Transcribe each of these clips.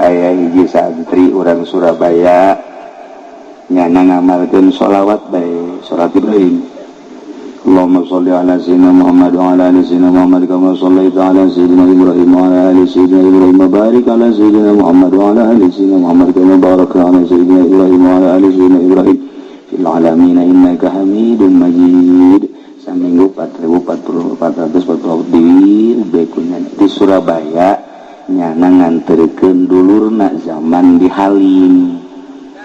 Aya hiji santri urang Surabaya, nyana ngamalkeun sholawat bae, sholat Ibrahim. Allahumma sholli ala sayyidina Muhammad wa ala ali sayyidina Muhammad kama shallaita ala sayyidina Ibrahim wa ala ali sayyidina Ibrahim wa barik ala sayyidina Muhammad wa ala ali sayyidina Muhammad kama barakta ala sayyidina Ibrahim wa ala ali sayyidina Ibrahim fil alamin innaka Hamidum Majid. Saminggu 4440 di Surabaya, nyana nganterkeun dulurna zaman di Halim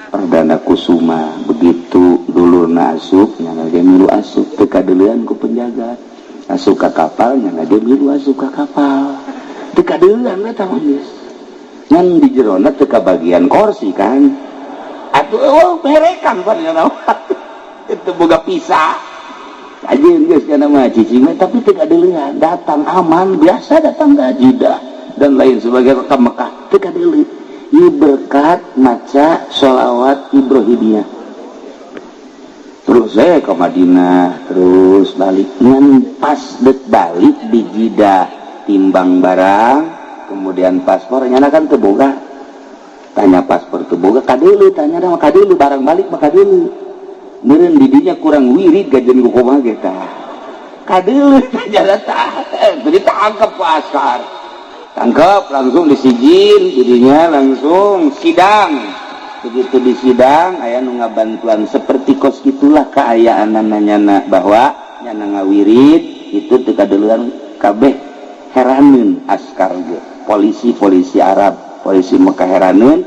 Perdana Kusuma. Begitu dulurna asup, nyana dia milu asup, teu kadeulean ku penjaga. Asup ka kapal, nyana dia milu asup ka kapal, teu kadeulean eta mah geus. Ngan di jerona teu kabagian kursi kan atuh. Oh, berekan pan nyana itu boga pisah aja geus kana mah cicing, tapi teu kadeulean. Datang aman, biasa datang ke Jeddah dan lain sebagainya, ke Mekah teu kadeulean. Ini berkat maca sholawat Ibrahimiyah. Terus saya ke Madinah, terus balik. Ngan pas dek balik di Jeddah, timbang barang, kemudian paspor nyana kan teu boga. Tanya paspor teu boga, kadulu tanya mah kadulu barang balik mah kadulu. Meureun di dinya kurang wirid gajen ku kumaha ge tah. Kadulu tanya tah, ditangkap ku askar. Tangkap, langsung disijil jadinya, langsung sidang. Begitu di sidang aya nu ngabantuan seperti kos gitulah keayaan nyana bahwa nyana ngawirid itu teu kadeulean kabeh. Heraneun askar ge, polisi-polisi Arab, polisi Mekah heraneun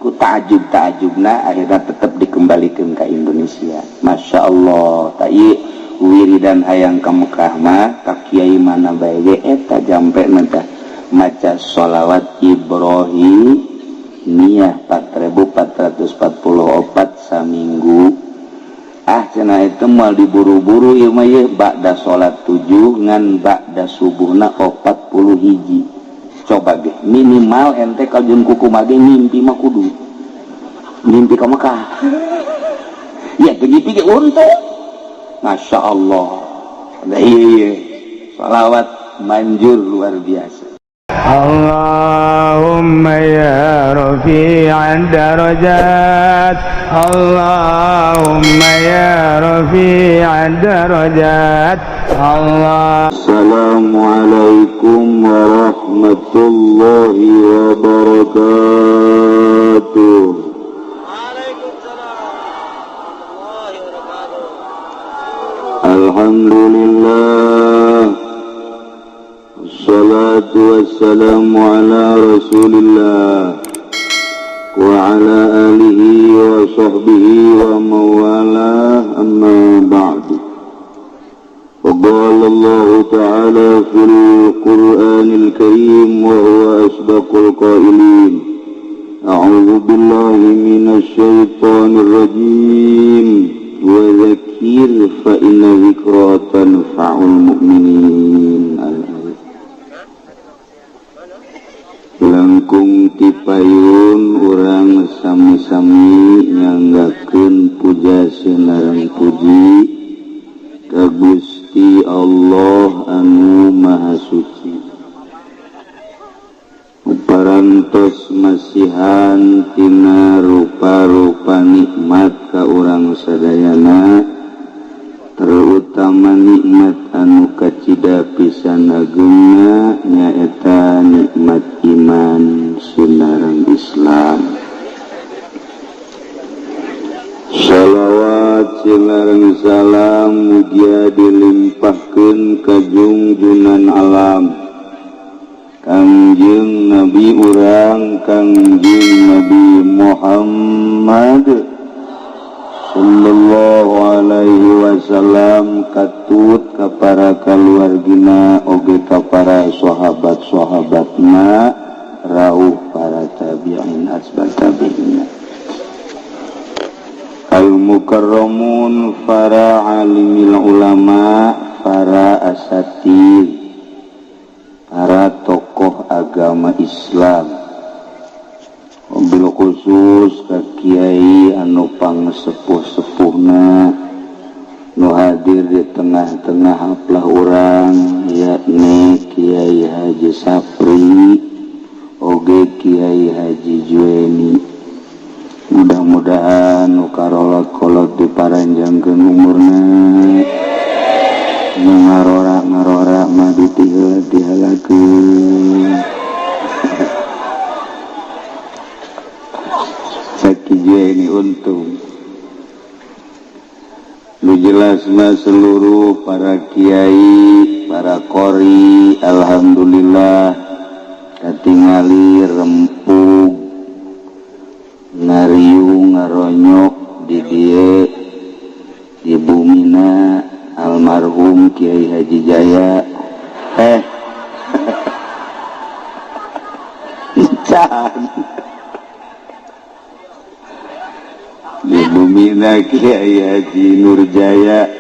ku ta'ajub ta'ajubna. Akhirnya tetap dikembalikan ke Indonesia. Masya Allah. Tak wiridan hayang ke Mekah mah ka kiai mana bae ge eta jampe tah maca sholawat Ibrahim Miyah 4444 saminggu. Ah, cenah itu moal diburu-buru ieu mah ye, ba'da salat 7 ngan ba'da subuhna 40 hiji. Coba ge minimal ente kajeun kuku mage ngimpi mah kudu ngimpi ka Mekah ya, teu ngimpi ge untung. Masya Allah. Nah, iya, salawat manjur luar biasa. اللهم يا رفيع الدرجات، اللهم يا رفيع الدرجات، الله Assalamualaikum warahmatullahi wabarakatuh. Waalaikumsalam warahmatullahi wabarakatuh. Alhamdulillah. Wassalatu wassalamu ala rasulillah wa ala alihi wa sahbihi wa mawalah, amma ba'du. وقال الله تعالى في القرآن الكريم وهو أصدق القائلين: أعوذ بالله من الشيطان الرجيم، وذكر فإن ذكرى تنفع المؤمنين. الآية. Langkung tipayun urang sami-sami nyanggakeun puja sinareng puji ka Gusti Allah anu Maha Suci. Parantos masihan tina rupa-rupa nikmat ka urang sadayana, terutama nikmat anu kacida pisan agengna, nyaeta nikmat iman sinareng Islam. Shalawat sinareng salam mugia dilimpahkeun ka junjunan alam, Kangjeng Nabi urang, Kangjeng Nabi Muhammad Sallallahu Alaihi Wasallam, katut ka para keluargina oge ka para sahabat-sahabatna, rauh para tabi'in asbat tabi'in, al mukarramun, para alimil ulama, para asatid, para tokoh agama Islam, mobil khusus ka kiai anu pangsepuh-sepuhna nu hadir di tengah-tengah haplah urang, yakni Kiai Haji Sapri. Oge Oge Kiai Haji Jueni. Mudah-mudahan nu karolot-kolot diparanjangkeun umurna, nu ngarora-ngarora mah ditiheula dihalakeun. Saki Jueni untung. Nu jelas mah seluruh para kiai, para qori, alhamdulillah katingali rempug ngariung ngaronyok di dieu di bumina almarhum Kiai Haji Jaya. Di bumina Kiai Haji Nurjaya,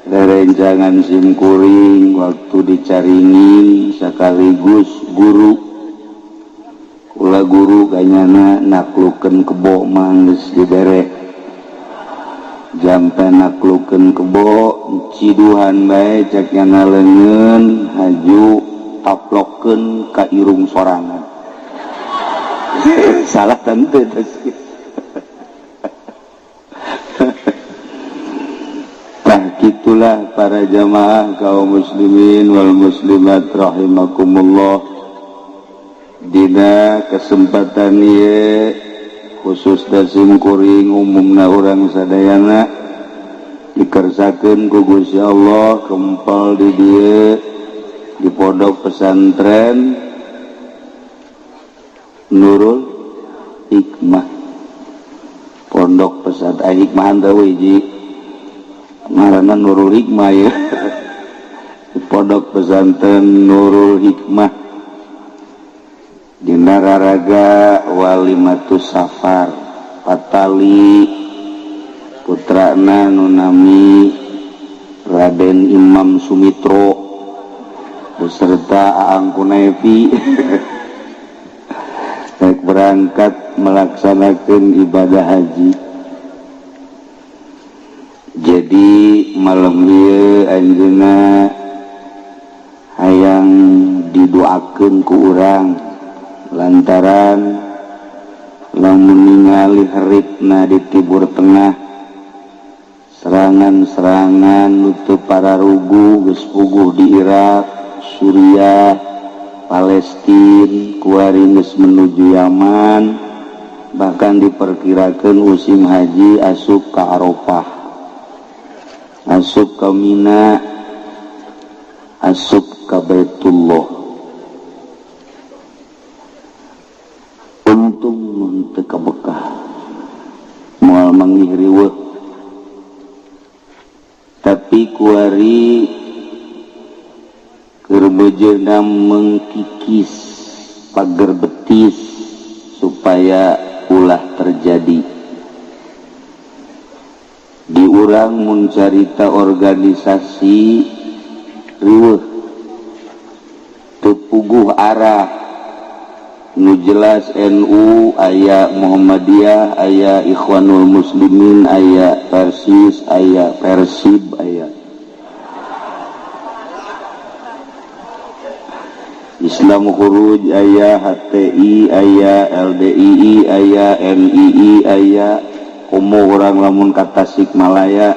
rerencangan simkuring waktu dicaringin sekaligus guru kula guru kanyana naklukeun kebo mah geus dibere jampe naklukeun kebo ciduhan bae cek nyana leungeun haju taplokeun ka irung sorangan. Salah tentu. Itulah para jamaah kaum muslimin wal muslimat rahimakumullah. Dina kesempatan ieu khusus dasim kuring umumna urang sadayana dikersakeun ku Gusti Allah kempal di dieu di pondok pesantren Nurul Hikmah. Pondok pesantren Hikmah teh hiji ngaranna Nurul Hikmah ya. Pondok pesantren Nurul Hikmah dina raraga Walimatus Safar patali putrana nu nami Raden Imam Sumitro beserta Aang Kunevi rek berangkat melaksanakan ibadah haji. Jadi malam ieu anjeunna hayang didoakeun ku urang lantaran lamun ningali heritna di Timur Tengah, serangan-serangan nutup para rugu geus puguh di Irak, Suriah, Palestina, kuari geus menuju Yaman, bahkan diperkirakan musim haji asup ka Arafah, asup ka Mina, asup ka Baitullah. Untung mun teu ka Mekah moal manggih riweuh, tapi kuari keur bejeuna mengkikis pager betis supaya ulah terjadi. Di urang mun carita organisasi riweuh teu puguh arah. Nu jelas NU aya Muhammadiyah, aya Ikhwanul Muslimin, aya Persis, aya Persib, aya Islam Khuruj, aya HTI, aya LDII, aya NII, aya komo urang lamun ka Tasikmalaya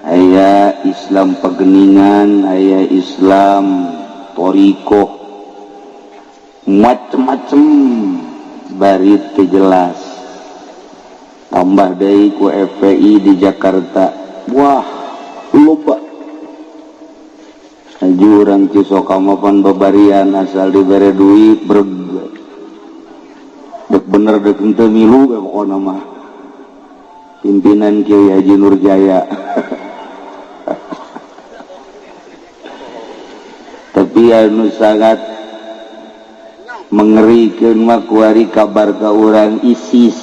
aya Islam Pegeningan, aya Islam Torikoh, macem-macem bari teu jelas. Tambah deui ku FPI di Jakarta, wah lupa aju urang Cisokama pan babarian asal dibere duit breg dek bener dek henteu milu we pokona mah pimpinan Kiai Haji Nurjaya. Tapi anu sangat mengerikeun mah kuari kabar ka urang ISIS.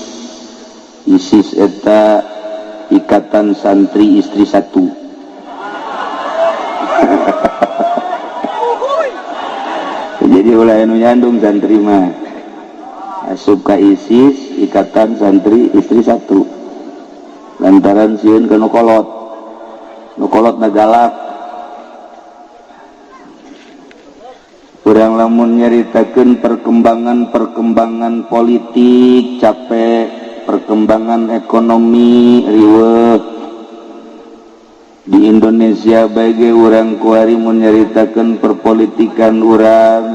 ISIS eta Ikatan Santri Istri Satu. Jadi ulah anu nyandung santri mah asup ka ISIS Ikatan Santri Istri Satu lantaran sieun ka nu kolot, nu kolot na galak. Urang Urang lamun nyaritakeun perkembangan-perkembangan politik capek, perkembangan ekonomi riweuh di Indonesia bae urang kuari mun nyaritakeun perpolitikan urang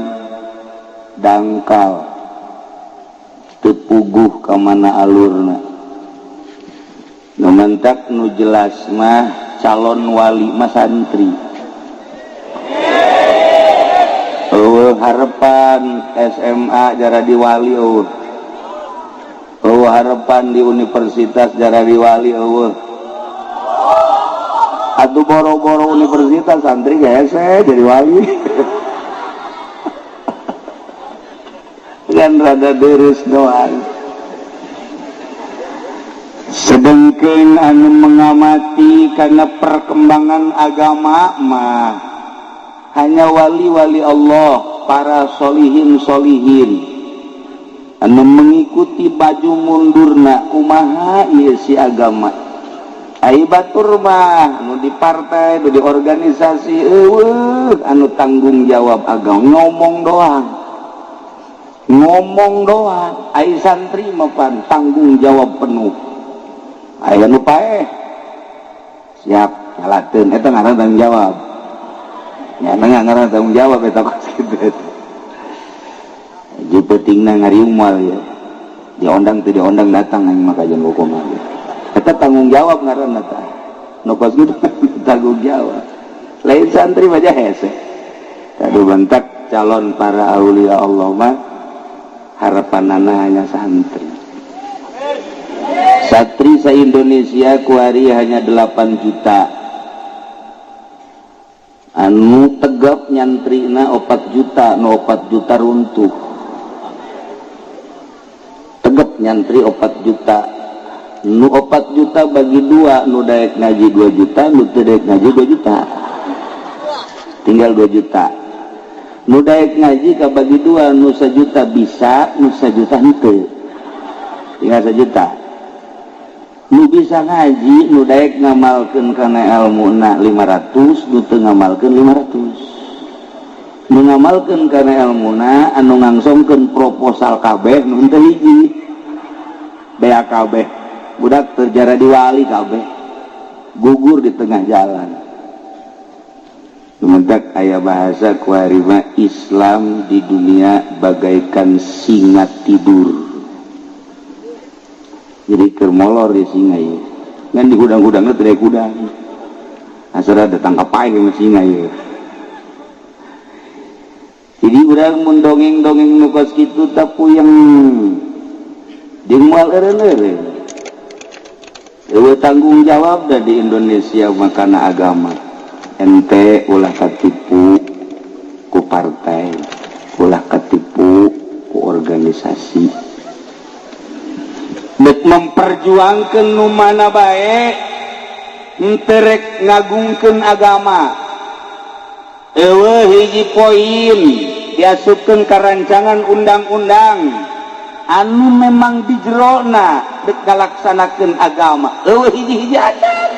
dangkal, teu puguh ka mana alurna. Nu mantak nu jelas mah calon wali mah santri. Eueuh harapan SMA jara di wali eueuh. Eueuh harapan di universitas jara di wali eueuh. Atuh boro-boro universitas santri hese jadi wali. Kan rada deres doang. Sedengkeun anu mengamati karena perkembangan agama mah hanya wali-wali Allah, para solihin-solihin anu mengikuti baju mundurna kumaha ieu si agama. Ai batur mah anu di partai, anu di organisasi eueuh anu tanggung jawab agama ngomong doang. Ngomong doang. Ai santri mah pan tanggung jawab penuh. Aya nu paeh siap nyalateun eta ngaran tanggung jawab. Nya ngaran tanggung jawab eta kos kitu eta. Ji peutingna ngariung moal ya. Diondang teu diondang datang aing mah kajian hukum mah. Eta tanggung jawab ngaranna tah. Nu kos kitu tanggung jawab. Lain santri mah hese. Kadu bentak calon para aulia Allah mah harapanana hanya santri. Santri se-Indonesia kuari hanya 8 juta. Anu tegap nyantrina 4 juta, nu 4 juta runtuh. Tegap nyantri 4 juta. Nu 4 juta bagi 2, nu daek ngaji 2 juta, nu teu daek ngaji 2 juta. Tinggal 2 juta. Nu daek ngaji ka bagi 2, nu 1 juta bisa, nu 1 juta henteu. Tinggal 1 juta. Nu bisa ngaji, nu daek ngamalkeun kana elmuna 500, nu teu ngamalkeun 500. Nu ngamalkeun kana elmuna anu ngangsongkeun proposal kabeh nu henteu hiji. Bea kabeh. Budak terjara di wali kabeh. Gugur di tengah jalan. Mentak aya bahasa kuari mah Islam di dunia bagaikan singa tidur. Jadi keur molor di singa ieu. Ngan di hudang-hudangna teu aya hudang. Asal datang ka paeh mah singa ieu. Jadi urang mun dongeng-dongeng nu kos kitu tah puyeng. Jeung moal eureun-eureun. Eueuh tanggung jawab da di Indonesia mah kana agama. Ente ulah katipu ku partai, ulah katipu ku organisasi. Dek memperjuangkan nu mana bae, henteu rek ngagungkeun agama. Eueuh hiji poin diasupkeun ka rancangan undang-undang anu memang di jerona dek ngalaksanakeun agama. Eueuh hiji-hiji acan.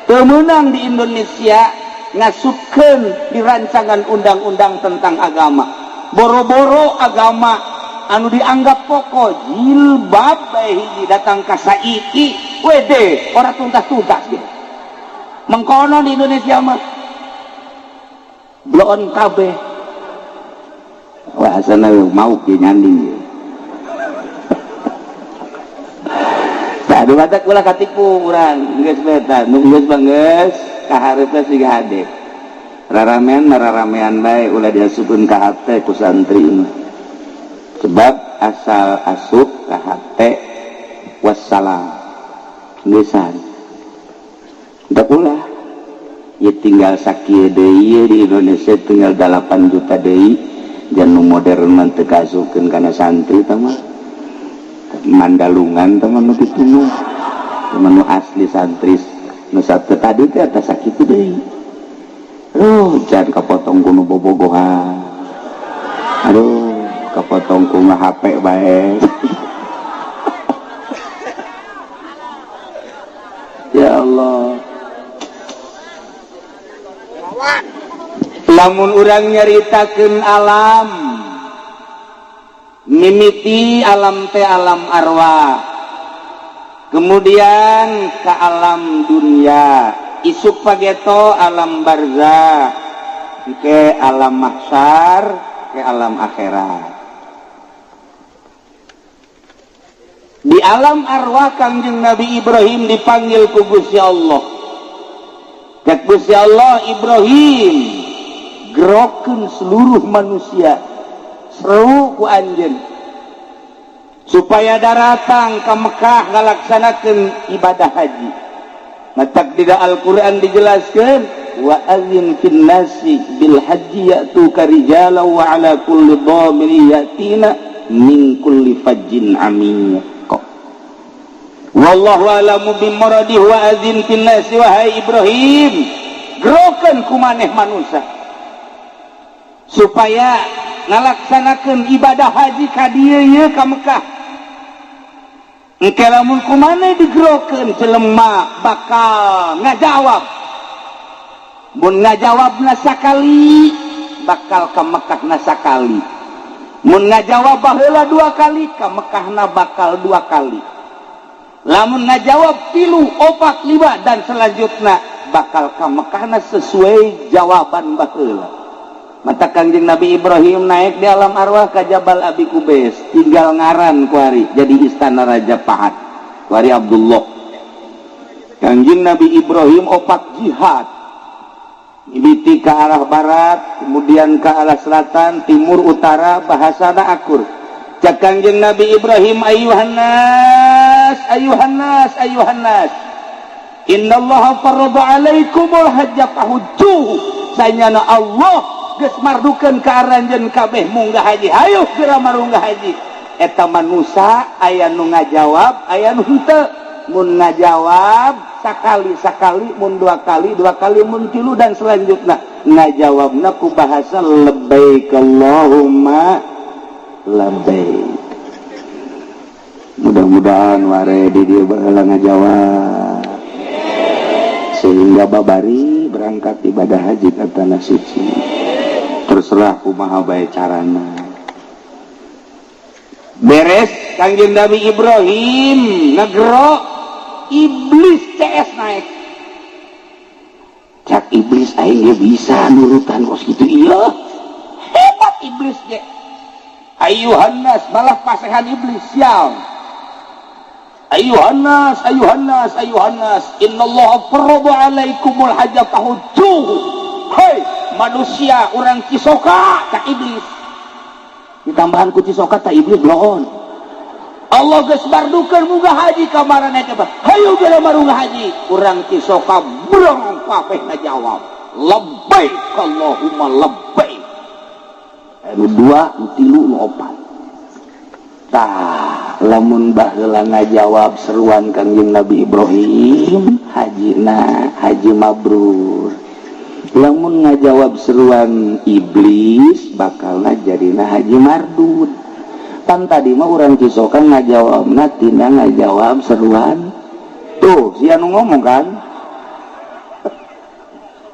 Teu meunang di Indonesia ngasupkeun di rancangan undang-undang tentang agama. Boro-boro agama anu dianggap pokok jilbab bae hiji datang ka saiki wede ora tuntas-tuntas gitu. Mengkono di Indonesia mah bloon kabeh. Wah asana mau ki nyanding ieu. Aduh batak ulah katipu urang geus bae tah nu geus mah geus kahareupna siga hade. Raramean mah raramean bae ulah diasupkeun ka hate ku santri mah. Sebab asal asup ka hate wassalam. Geusan. Da ulah ieu tinggal sakieu deui di Indonesia tinggal 8 juta deui jan nu modern mah teu kaasupkeun kana santri tah mah. Mandalungan teman nu kitu mah. Teman nu asli santri nu satu tadi teh atas sakitu deui. Aduh, jangan kepotong ku nu bobogohan. Aduh, kepotong ku HP bae. Ya Allah. Lamun urang nyaritakeun alam mimiti alam teh alam arwah, kemudian ke alam dunia, isuk pageto alam barzah, ke alam mahsyar, ke alam akhirat. Di alam arwah Kangjeng Nabi Ibrahim dipanggil ku Gusti Allah. Cek Gusti Allah, Ibrahim, gerokeun seluruh manusia, seru ku anjeun supaya daratang ke Mekah ngalaksanakeun ibadah haji. Matak di Al-Qur'an dijelaskeun wa adzin fin nasi bil haji ya'tuka rijala wa ala kulli dhamirin ya'tina min kulli fajjin amiq. Wallahu a'lamu bimuradihi wa adzin fin nasi, wahai Ibrahim, gerokeun ku maneh manusia supaya ngalaksanakeun ibadah haji ka dieu ieu ka Mekah. Engke lamun ku maneh digerokeun, jelema bakal ngajawab. Mun ngajawabna sakali, bakal ka Mekahna sakali. Mun ngajawab baheula dua kali, ka Mekahna bakal dua kali. Lamun ngajawab tilu, opat, lima, dan selanjutnya bakal ka Mekahna sesuai jawaban baheula. Mata Kangjeng Nabi Ibrahim naik di alam arwah ke Jabal Abi Kubais, tinggal ngaran kuari jadi istana Raja Fahad, kuari Abdullah. Kangjeng Nabi Ibrahim opat jihad, mimiti ke arah barat, kemudian ke arah selatan, timur, utara, bahasana akur. Cak Kangjeng Nabi Ibrahim, ayuhan nas, ayuhan nas, ayuhan nas, innallaha farrada alaikumul hajja fahujjuhu. Sanyana Allah geus mardukeun ka aranjeun kabeh munggah haji, hayu geura marunggah haji. Eta manusa aya nu ngajawab, aya nu henteu. Mun ngajawab sakali sakali, mun dua kali dua kali, mun tilu dan selanjutnya ngajawabna ku bahasa labbaik Allahumma labbaik. Mudah-mudahan ware di dieu baheula ngajawab sehingga babari berangkat ibadah haji ke tanah suci. Terserah kumaha bae carana. Beres Kangjeng Nabi Ibrahim ngegero, iblis CS naik. Cak iblis, aing ge bisa nurutan kos kitu. Iya, hebat iblis ge. Ayuhan nas, malah pasehan iblis sial. Ayuhan nas, ayuhan nas, ayuhan nas, innallaha farrada alaikumul hajja fahujjuhu. Hei manusia orang Cisoka, cak iblis. Ditambahan ku Cisoka tak iblis bloon. Allah geus mardukeun munggah haji ka maraneh teh, hayu geura marunggah haji. Urang Cisoka brong kabeh ngajawab labbaik Allahumma labbaik. Anu dua, nu tilu, nu opat. Tah, lamun baheula ngajawab seruan Kangjeng Nabi Ibrahim, hajina haji mabrur. Lamun ngajawab seruan iblis, bakalna jadina haji mardud. Pan tadi mah urang Cisoka ngajawabna tina ngajawab seruan tuh sia nu ngomong kan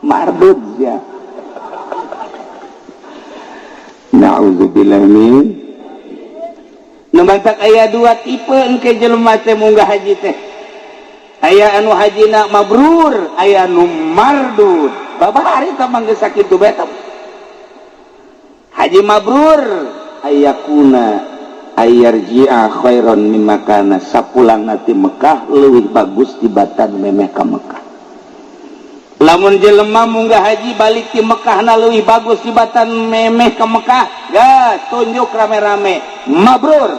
mardud sia. Na'udzubillah min. Nu mantak aya dua tipe engke jelema teh munggah haji teh. Aya anu hajina mabrur, aya anu mardud. Babari tah mah geus sakitu bae. Haji mabrur ayakuna ayarji'a khairan mimma kana, sapulang ti Mekah leuwih bagus tibatan memeh ka Mekah. Lamun jelema munggah haji balik ti Mekah na leuwih bagus tibatan memeh ka Mekah, gas tunjuk rame-rame mabrur.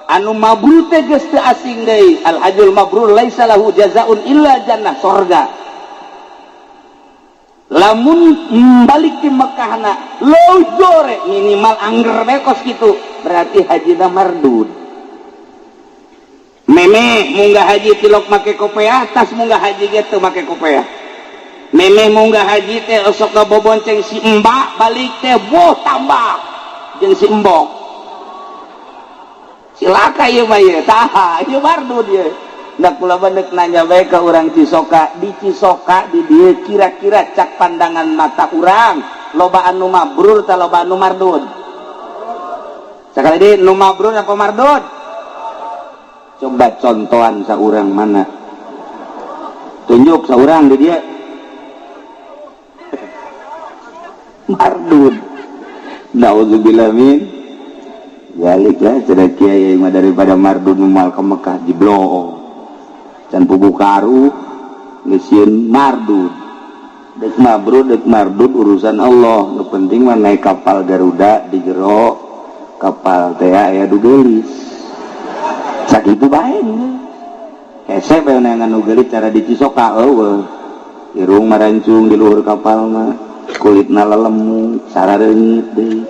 Anu mabrur teh geus teu asing deui. Al hajjul mabrur laisa lahu jazaun illa jannah, sorga. Lamun balik ti Mekah na leuwih gore minimal angger bae kos kitu, berarti hajina mardud. Memeh munggah haji tilok make kopeah, tas munggah haji ge teu make kopeah. Memeh munggah haji teh osok ngabobonceng si mbak, balik teh boh tambah jeung si embok. Cilaka ieu mah ieu, tah ieu mardud ieu. Nah, kula mah nanya bae ka urang Cisoka, di Cisoka di dieu kira-kira cak pandangan mata urang loba anu mabrur ta loba anu mardud? Sekali di nu mabrur apa mardud? Coba contohan saurang, mana, tunjuk saurang di dieu mardud. Nauzubillah min dzalik lah, cenah kiai mah, daripada mardud moal ke Mekah jeblo can puguh karu geus sieun mardud. Dek mabrur dek mardud urusan Allah, nu penting mah naik kapal Garuda, di jero kapal teh aya nu geulis, sakitu bae. Hese bae neangan nu geulis, cara di Cisoka eueuh, irung marancung di luhur kapal mah, kulitna lelemu sarareungit deui.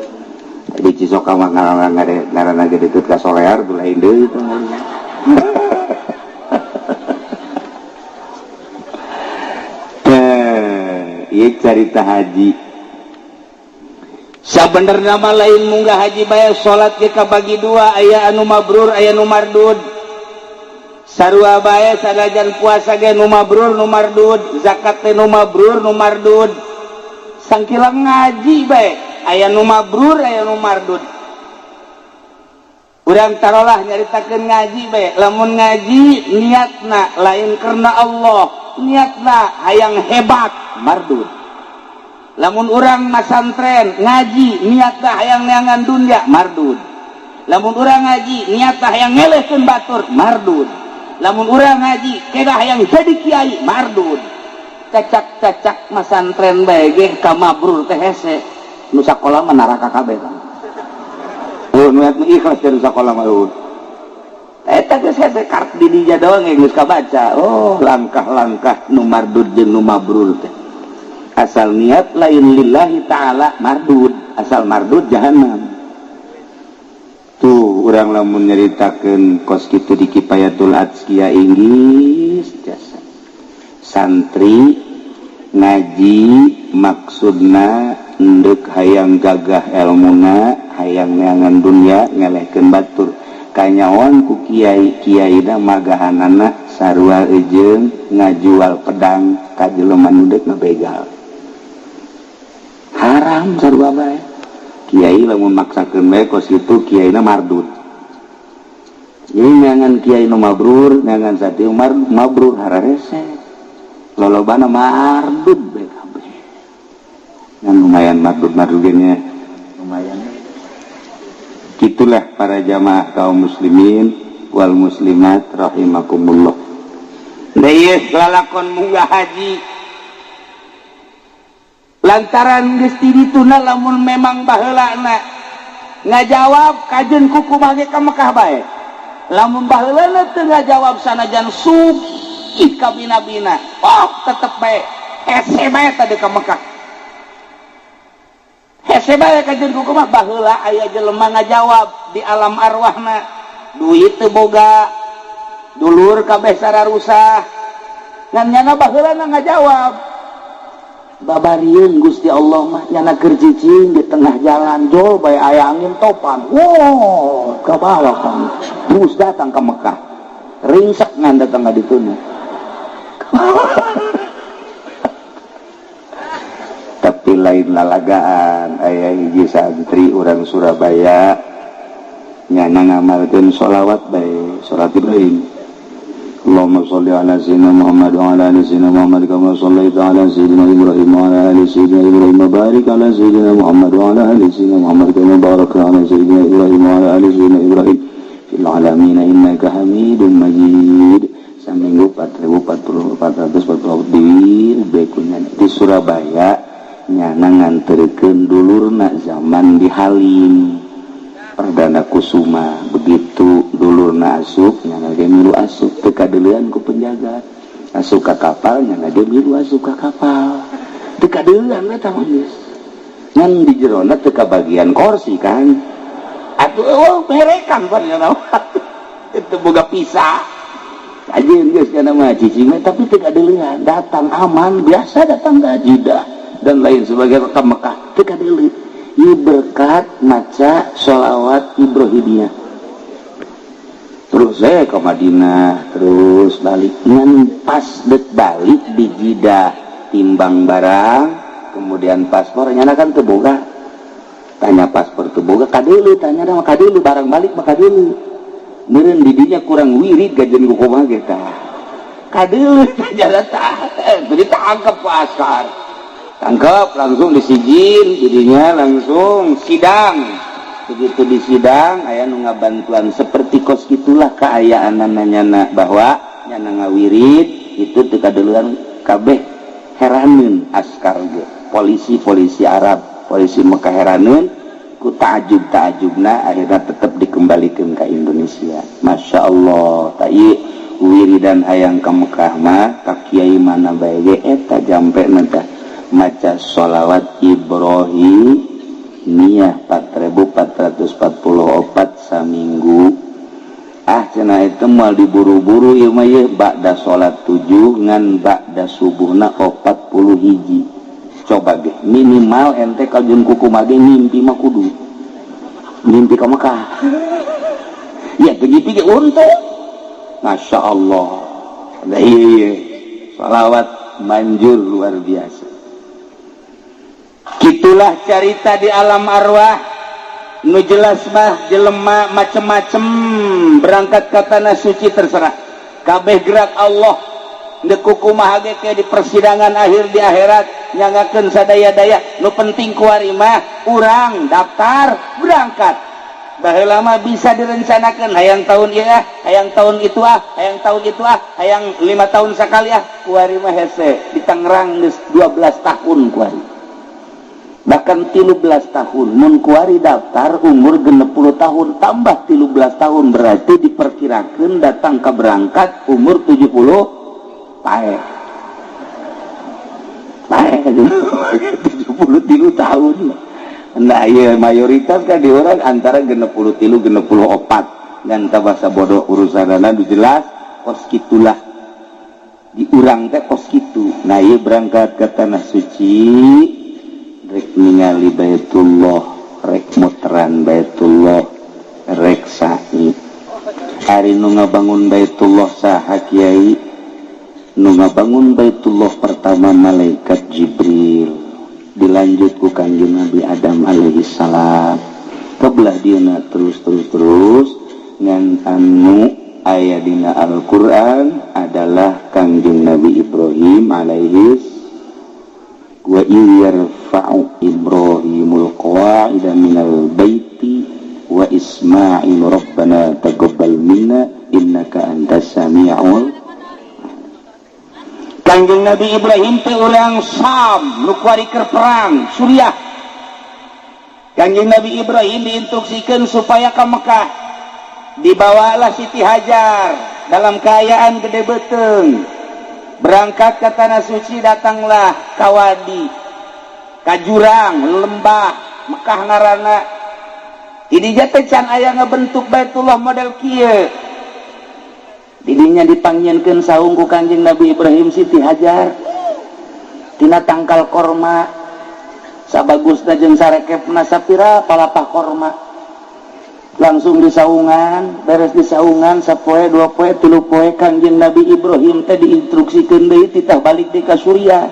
Di Cisoka mah ngaranna ngaranna ge deukeut ka Solear, tuh lain deui teh. Ieu carita haji. Sabenerna mah lain munggah haji bae, salat ge kabagi dua, aya anu mabrur, aya nu mardud. Sarua bae sanajan puasa ge nu mabrur, nu mardud, zakat teh nu mabrur, nu mardud. Sangkilang ngaji bae aya nu mabrur, aya nu mardud. Urang tarolah nyaritakeun ngaji bae, lamun ngaji niatna lain karena Allah, niatna hayang hebat, mardud. Lamun urang masantren ngaji niatna hayang neangan dunia, mardud. Lamun urang ngaji niatna hayang ngelehkeun batur, mardud. Lamun urang ngaji kedah hayang jadi kiai, mardud. Cacak-cacak masantren bae ge ka mabrur teh hese, nu sakola mah neraka kabeh kan. Oh, niat nu ikhlas dari sakola mah eueuh. Eta geus hese kart di dinya doang geus kabaca. Oh, langkah-langkah nu mardud jeung nu mabrur teh. Asal niat lain lillahi ta'ala mardud, asal mardud jahanam. Tuh urang lamun nyaritakeun kos kitu di Kifayatul Adzkiya Inggris jasa. Santri ngaji maksudna endek hayang gagah elmuna, hayang neangan dunia, ngelehkeun batur. Kanyawan ku kiai, kiaina magahanana sarua eujeung ngajual pedang ka jelema nu deuk ngabegal, haram sarua bae. Kiai lamun maksakeun bae kos kitu, kiaina mardud. Jadi neangan kiai nu mabrur, neangan santri mabrur hararese, lolobana mardud bae kabeh. Ngan lumayan mardud mardud nya lumayan. Gitulah para jamaah kaum muslimin wal muslimat rahimakumullah. Ieu lalakon munggah haji lantaran geus ti dituna, lamun memang baheulana ngajawab kajeun kukumaha ge ka Mekah bae. Lamun baheulana teu ngajawab, sanajan sugih kabina-bina, oh tetep bae hese bae tadi ka Mekah, hese bae kajeun kukumaha. Baheula aya jelema ngajawab di alam arwahna, duit teu boga, dulur kabeh sararusah, ngan nyana baheulana ngajawab babarieun Gusti Allah mah, nyana keur cicing di tengah jalan, jol bae aya angin topan, wow, ke bawah kan terus datang ke Mekah, ringsek ngan datang ka dituna. Tapi lain lalagaan, aya hiji santri urang Surabaya nyana ngamalkeun sholawat bae, sholat Ibrahim. Allahumma sholli ala sayyidina Muhammad wa ala ali sayyidina Muhammad kama shallaita ala sayyidina Ibrahim wa ala ali sayyidina Ibrahim wa barik ala sayyidina Muhammad wa ala ali sayyidina Muhammad kama barakta ala sayyidina Ibrahim wa ala ali sayyidina Ibrahim fil alamin innaka Hamidum Majid. Saminggu 4440 di bekunya di Surabaya, nyana nganterkeun dulurna zaman di Halim Perdana Kusuma. Begitu dulurna asup, nyana ge milu asup, teu kadeulean ku penjaga. Asup ka kapal, nyana ge milu asup ka kapal, teu kadeulean eta mah geus. Ngan di jerona teu kabagian kursi kan atuh, oh berekan pan nyana itu boga pisah aja geus nyana mah cicing, tapi teu kadeulean, datang aman biasa, datang ka Jeddah dan lain sebagainya, ke Mekah teu kadeulean. Ieu berkat maca sholawat Ibrahimiyah. Terus Terus ke Madinah, terus balik. Ngan pas dek balik di Jidah, timbang barang, kemudian paspor nyana kan teu boga. Tanya paspor teu boga, kadeuleu, tanya mah kadeuleu, barang balik mah kadeuleu. Meureun di dinya kurang wirid gajen ku kumaha ge tah. Kadeuleu tanya tah, ditangkap ku askar. Tangkap, langsung disijil, jadinya langsung sidang. Begitu di sidang aya nu ngabantuan, seperti kos gitulah keayaan nyana bahwa nyana ngawirid itu teu kadeuleuan kabeh, heraneun askar ge, polisi-polisi Arab, polisi Mekah heraneun ku ta'ajub ta'ajubna. Akhirnya tetap dikembalikan ke Indonesia. Masya Allah. Tak wiridan hayang ke Mekah mah ka kiai mana bae ge eta jampe teh maca sholawat Ibrahim Nia 4444 saminggu. Ah, cenah itu moal diburu-buru ieu mah. Ieu ba'da salat 7 ngan ba'da subuhna 40 hiji. Coba ge minimal ente kajeun kuku mage mimpi mah kudu mimpi ka Mekah ya, teu mimpi ge untung. Masya Allah. Nah, iya, salawat manjur luar biasa. Gitulah carita di alam arwah. Nu jelas mah jelema macem-macem berangkat ke tanah suci, terserah kabeh gerak Allah. Ndek kumaha ge ke di persidangan akhir di akhirat nyangakeun sadaya-daya. Nu penting kuari mah urang daftar berangkat. Baheula mah bisa direncanakan, hayang tahun ieu ah, hayang tahun itu ah, hayang tahun itu ah, hayang 5 tahun sekali ah. Kuari mah hese. Di Tangerang geus 12 tahun kuari, bahkan 13 tahun. Mun kuari daftar umur 60 tahun, tambah 13 tahun, berarti diperkirakan datang ke berangkat umur 70. Paeh paeh 73 tahun. Nah iya, mayoritas kan di orang antara 63, 64 dan bahasa bodoh urusan jelas kos gitulah di urang teh kos gitu. Nah iya, berangkat ke tanah suci rek ningali Baitullah, rek muteran Baitullah, rek sa'i. Ari nu ngabangun Baitullah saha, Kiai? Nu ngabangun Baitullah pertama malaikat Jibril, dilanjut ku Kanjeng Nabi Adam alaihi salam, kebelah dieuna terus terus terus. Ngan anu aya dina Al-Qur'an adalah Kangjeng Nabi Ibrahim alaihi wa yarfa'u Ibrahimul qawa'ida minal baiti wa Ismail rabbana taqabbal minna innaka antas samiul. Kangjeng Nabi Ibrahim teh urang Sam, nu kuari keur perang Suriah. Kangjeng Nabi Ibrahim diinstruksikan supaya ke Mekah. Dibawalah Siti Hajar dalam keadaan gede beteng berangkat ke tanah suci. Datanglah kawadi, ka jurang lembah Mekah ngarana ini teh can aya ngabentuk Baitullah model kieu. Didinya dipanggilkan saung ku Kanjeng Nabi Ibrahim Siti Hajar tina tangkal korma, sabagusna jeung sarekepna sapira palapah korma, langsung di saungan. Beres di saungan sapoe, 2 poe, 3 poe, Kangjeng Nabi Ibrahim teh diinstruksikeun deui, titah balik di ka Suriah.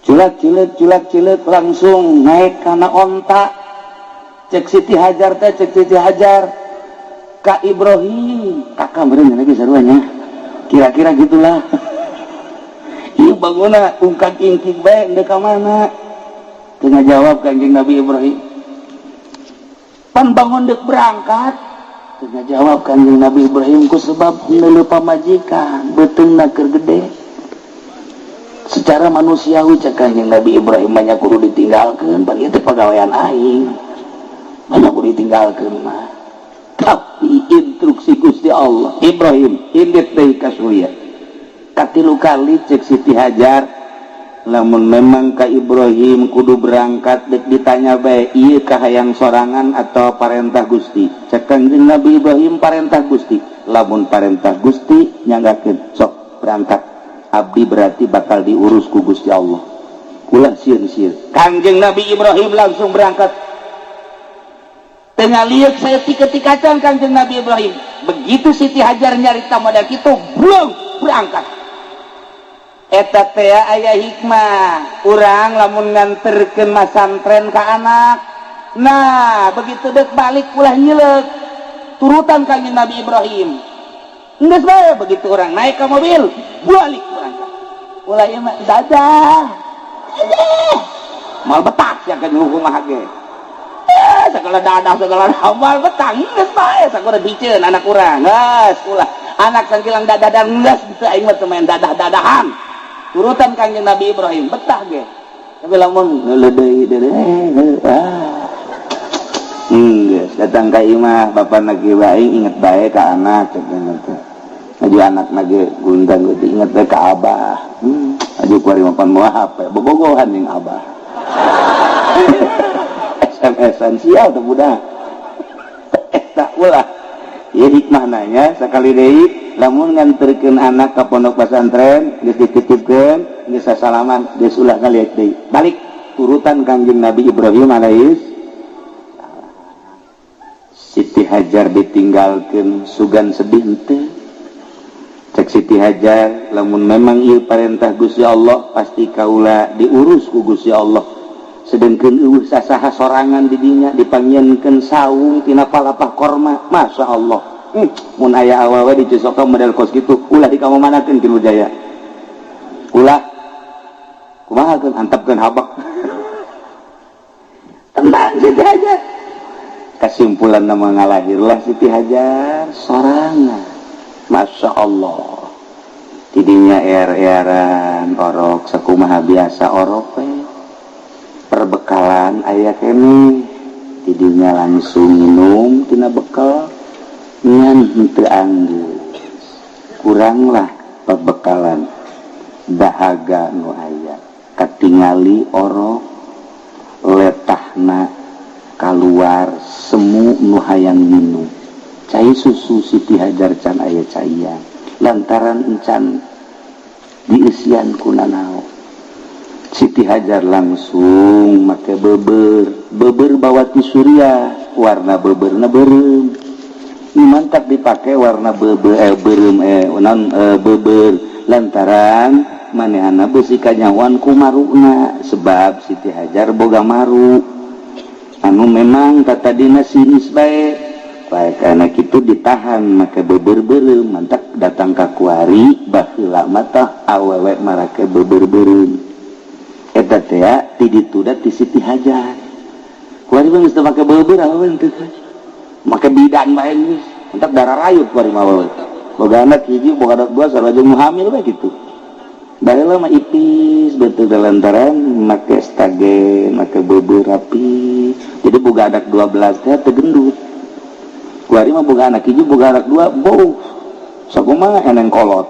Culak cileuk culak cileuk, langsung naik kana onta. Cek Siti Hajar teh, cek Siti Hajar ka Ibrahim, kakak meureun lagi saruanya, kira-kira gitulah. Ieu bangunna ungkak ingkik bae, ndek ka mana? Teu ngajawab Kanjeng Nabi Ibrahim. Pan bangun dek berangkat. Teu ngajawab Kanjeng Nabi Ibrahim ku sebab neuleuh pamajikan beuteungna keur gede. Secara manusiawi, cek Kanjeng Nabi Ibrahim, banyak kudu ditinggalkeun, pan ieu teh pagawean aing, banyak kudu ditinggalkeun mah. Tapi instruksi Gusti Allah, Ibrahim indit deui ka Suriah. Katilu kali cek Siti Hajar, lamun memang ka Ibrahim kudu berangkat, dek ditanya bae, ieu kahayang sorangan atau parentah Gusti? Cek Kanjeng Nabi Ibrahim, parentah Gusti. Lamun parentah Gusti nyanggakeun, sok berangkat, abdi berarti bakal diurus ku Gusti Allah, ulah sieun-sieun. Kanjeng Nabi Ibrahim langsung berangkat. Tengah lihat saya ketika can Kanjeng Nabi Ibrahim. Begitu Siti Hajar nyarita model kitu, belum berangkat. Eta teh aya hikmah. Urang lamun nganterkeun masantren ka anak. Nah, begitu dek balik ulah nyilek. Turutan Kanjeng Nabi Ibrahim. Geus bae begitu orang naik ke mobil, balik berangkat. Ulah ieu mah dadah. Dadah. Mal betah sia kan hukum ge. Segala dadah segala moal betah geus bae sakumaha diceun anak urang. Geus ulah anak sangkilang dadah dan geus teu aing mah teu main dadah-dadahan. Turutan Kanjeng Nabi Ibrahim betah ge. Tapi lamun ngeuleuh deui deui ah. Geus datang ka imah bapak lagi bae inget bae ka anak cek teh. Aju anak lagi gundang gitu inget bae ka abah. Aju kuari mapan moal HP bobogohan jeung abah. SMS-an sial tuh budak. Eta ulah. Ya hikmah nanya sekali deui lamun nganterkeun anak ka pondok pesantren geus dititipkeun geus sasalaman geus ulah ngaliat deui. Balik turutan Kanjeng Nabi Ibrahim alaihis. Siti Hajar ditinggalkan sugan sedih henteu. Cek Siti Hajar lamun memang ieu parentah Gusti Allah pasti kaula diurus ku Gusti Allah. Sedengkeun eueuh sasaha sorangan di dinya dipanggieunkeun saung tina palapah korma. Masya Allah. Mun aya awewe di Cisoka model kos kitu ulah dikamamanakeun ki Jaya. Ulah kumaha keun antepkeun habak. Tenang Siti Hajar. Kesimpulan nama ngalahirlah Siti Hajar sorangan. Masya Allah. Tidinya er-eran orok sakumaha biasa orok we. Perbekalan aya kene. Tidinya langsung minum tina bekal ngan henteu anggeus. Kuranglah perbekalan dahaga nu aya. Katingali orok letahna kaluar semu nu hayang minum. Cai susu Siti Hajar can aya caian lantaran encan dieusian ku nanaon. Siti Hajar langsung make beber, beber bawa ti Suriah, warna beberna beureum. Ini mantap dipakai warna beber beureum non beber lantaran manehana beusi kanyawan ku maruna sebab Siti Hajar boga maru anu memang katadina sinis bae. Baik anak itu ditahan make beber beureum mantap datang ka kuari baheula mah awewe marake beber beureum. Eta teh ti ditu da ti Siti Hajar. Kuari mah geus teu make beber awewe teu make bidan bae geus. Mantap darah rayut kuari mah awewe. Boga anak hiji boga anak dua sarua jeung hamil bae kitu. Baheula mah ipis betul lantaran make stage make beber rapi. Jadi boga anak 12 teh teu gendut. Kuari mah boga anak hiji boga anak dua bau sakumaha eneng kolot.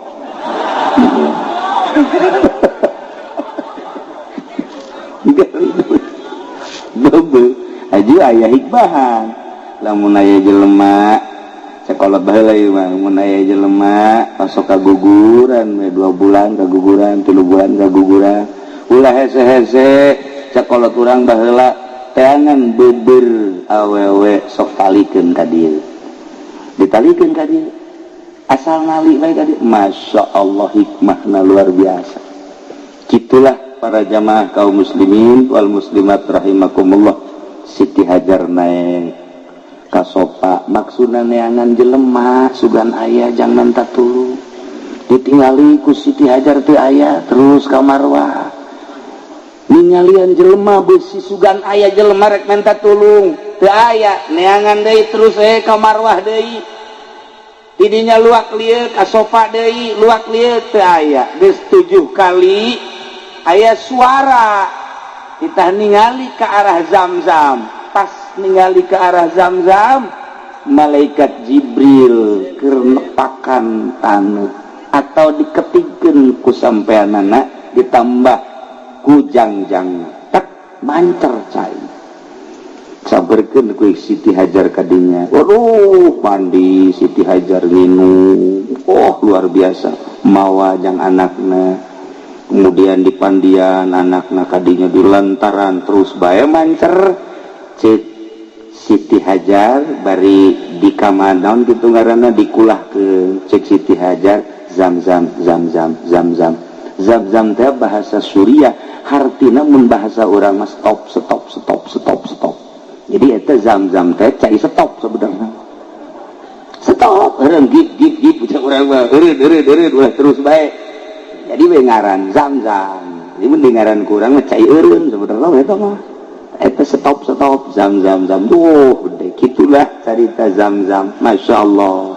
Bebe aju aya hikmahan lamun aya jelema sekolah baheula ieu mah lamun aya jelema masuk kaguguran we 2 bulan kaguguran 3 bulan kaguguran ulah hese-hese sekolah urang baheula teangan beber awewe sok talikeun ka dieu ditalikeun ka dieu asal nali bae ka dieu. Masya Allah hikmahna luar biasa. Kitulah para jamaah kaum muslimin wal muslimat rahimakumullah. Siti Hajar naik kasopa maksudna neangan jelema sugan aya jangan minta tulung ditingali ku Siti Hajar teu aya terus ka Marwah ningalian jelema beusi sugan aya jelema rek minta tulung teu aya neangan deui terus ka Marwah deui tidinya luak lieu ka sofa deui luak lieu teu aya geus 7 kali aya suara kita ningali ke arah Zam-Zam. Pas ningali ke arah Zam-Zam malaikat Jibril keur nepakan taneuh atau diketikkeun ku sampeanana ditambah ku jangjang tak mancer cai saberkeun ku Siti Hajar kadinya. Waduh mandi Siti Hajar minum oh luar biasa mawa jang anakna kemudian di pandian anakna kadinya di lantaran terus bae mancer cek Siti Hajar bari di kamar naon kitu ngaranna dikulah ke cek Siti Hajar zam zam zam zam zam zam zam zam teh bahasa Suriah hartina mun bahasa urang mah stop stop stop stop stop. Jadi eta zam zam teh cai stop sebenarnya. Stop eureun gip gip gip cek urang mah eureun eureun eureun ulah terus bae. Jadi we ngaran zam zam. Jadi mun ngaran ku urang mah cai eureun sebenarnya eta mah. Eta stop stop zam zam zam duh gede kitulah carita zam zam. Masya Allah.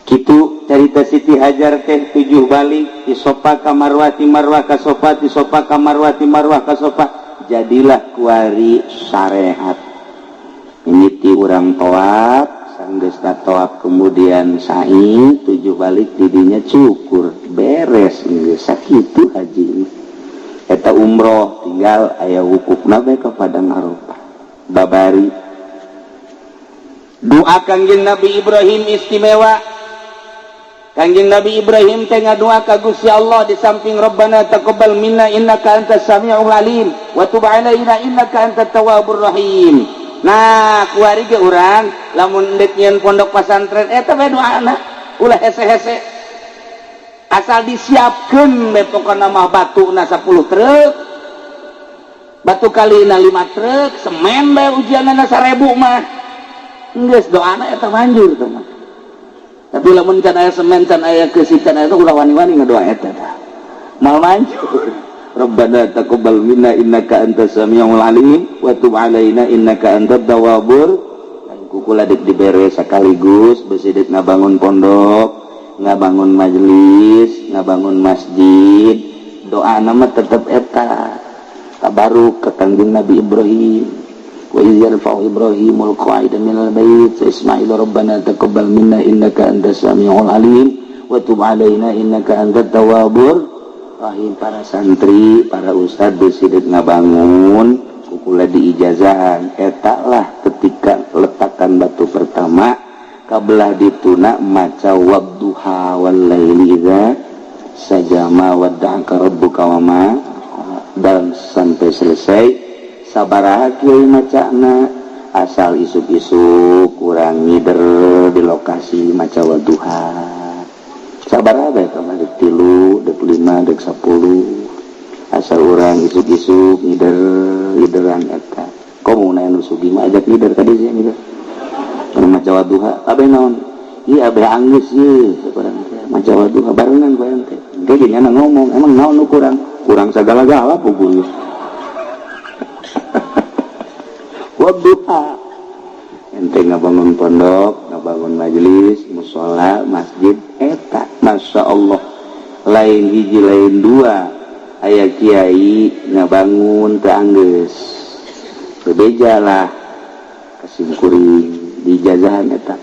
Kitu carita Siti Hajar teh 7 balik ti Sofa ka Marwah, ti Marwah ka Sofa, ti Sofa ka Marwah, ti Marwah ka Sofa, jadilah kuari syariat. Ini ti urang toab, sanggeusna toab kemudian sa'i 7 balik didinya cukur beres geus sakitu haji. Eta umroh tinggal aya wukufna bae ka Padang Arafah. Babari doa Kangjeng Nabi Ibrahim istimewa. Kangjeng Nabi Ibrahim teh ngadoa ka Gusti Allah di samping Rabbana taqabbal minna innaka antas samiul alim wa tub alaina innaka antat tawwabur rahim. Nah, kuari ge urang lamun deuk nyieun pondok pasantren eta bae doana ulah hese-hese. Asal disiapkeun bae pokona mah batuna 10 truk. Batu kalina 5 truk, semen bae ujianna 1000 mah. Geus doana eta manjur teh mah. Tapi lamun can aya semen, can aya keusi, can aya ulah wani-wani ngadoa eta tah. Mal manjur. Rabbana taqabbal minna innaka antas samiul alim wa tub alaina innaka antat tawwabur. Kukula dek dibere sekaligus besi dek ngabangun pondok, ngabangun majelis, ngabangun masjid. Doa nama tetep eta. Tabaruk ke Kangjeng Nabi Ibrahim. Wa iz yarfa'u Ibrahimul qa'ida minal bait Ismail Rabbana taqabbal minna innaka antas samiul alim wa tub alaina innaka antat tawwabur rahim. Para santri, para ustad besi dek ngabangun kukula diijazahan eta lah ketika letakan batu pertama kabelah dituna maca wadduha wal laili idza sajama wadda'aka rabbuka wama dan sampai selesai. Sabaraha kiai macana asal isuk-isuk kurang ngider di lokasi maca wadduha sabaraha bae tah dek 3 dek 5 dek 10 asal urang isuk-isuk ngider ngideran eta komo na nu sugih mah ajak ngider tadi sih ngider kana maca wadduha abeh naon ieu abeh anggeus ieu sakurang teh maca wadduha barengan bae teh ge nya ngomong emang naon nu kurang kurang sagala-gala puguh wadduha ente ngabangun pondok ngabangun majelis musola masjid eta Masya Allah lain hiji lain dua aya kiai ngabangun teu anggeus bebeja lah kasimkuring diijazahan eta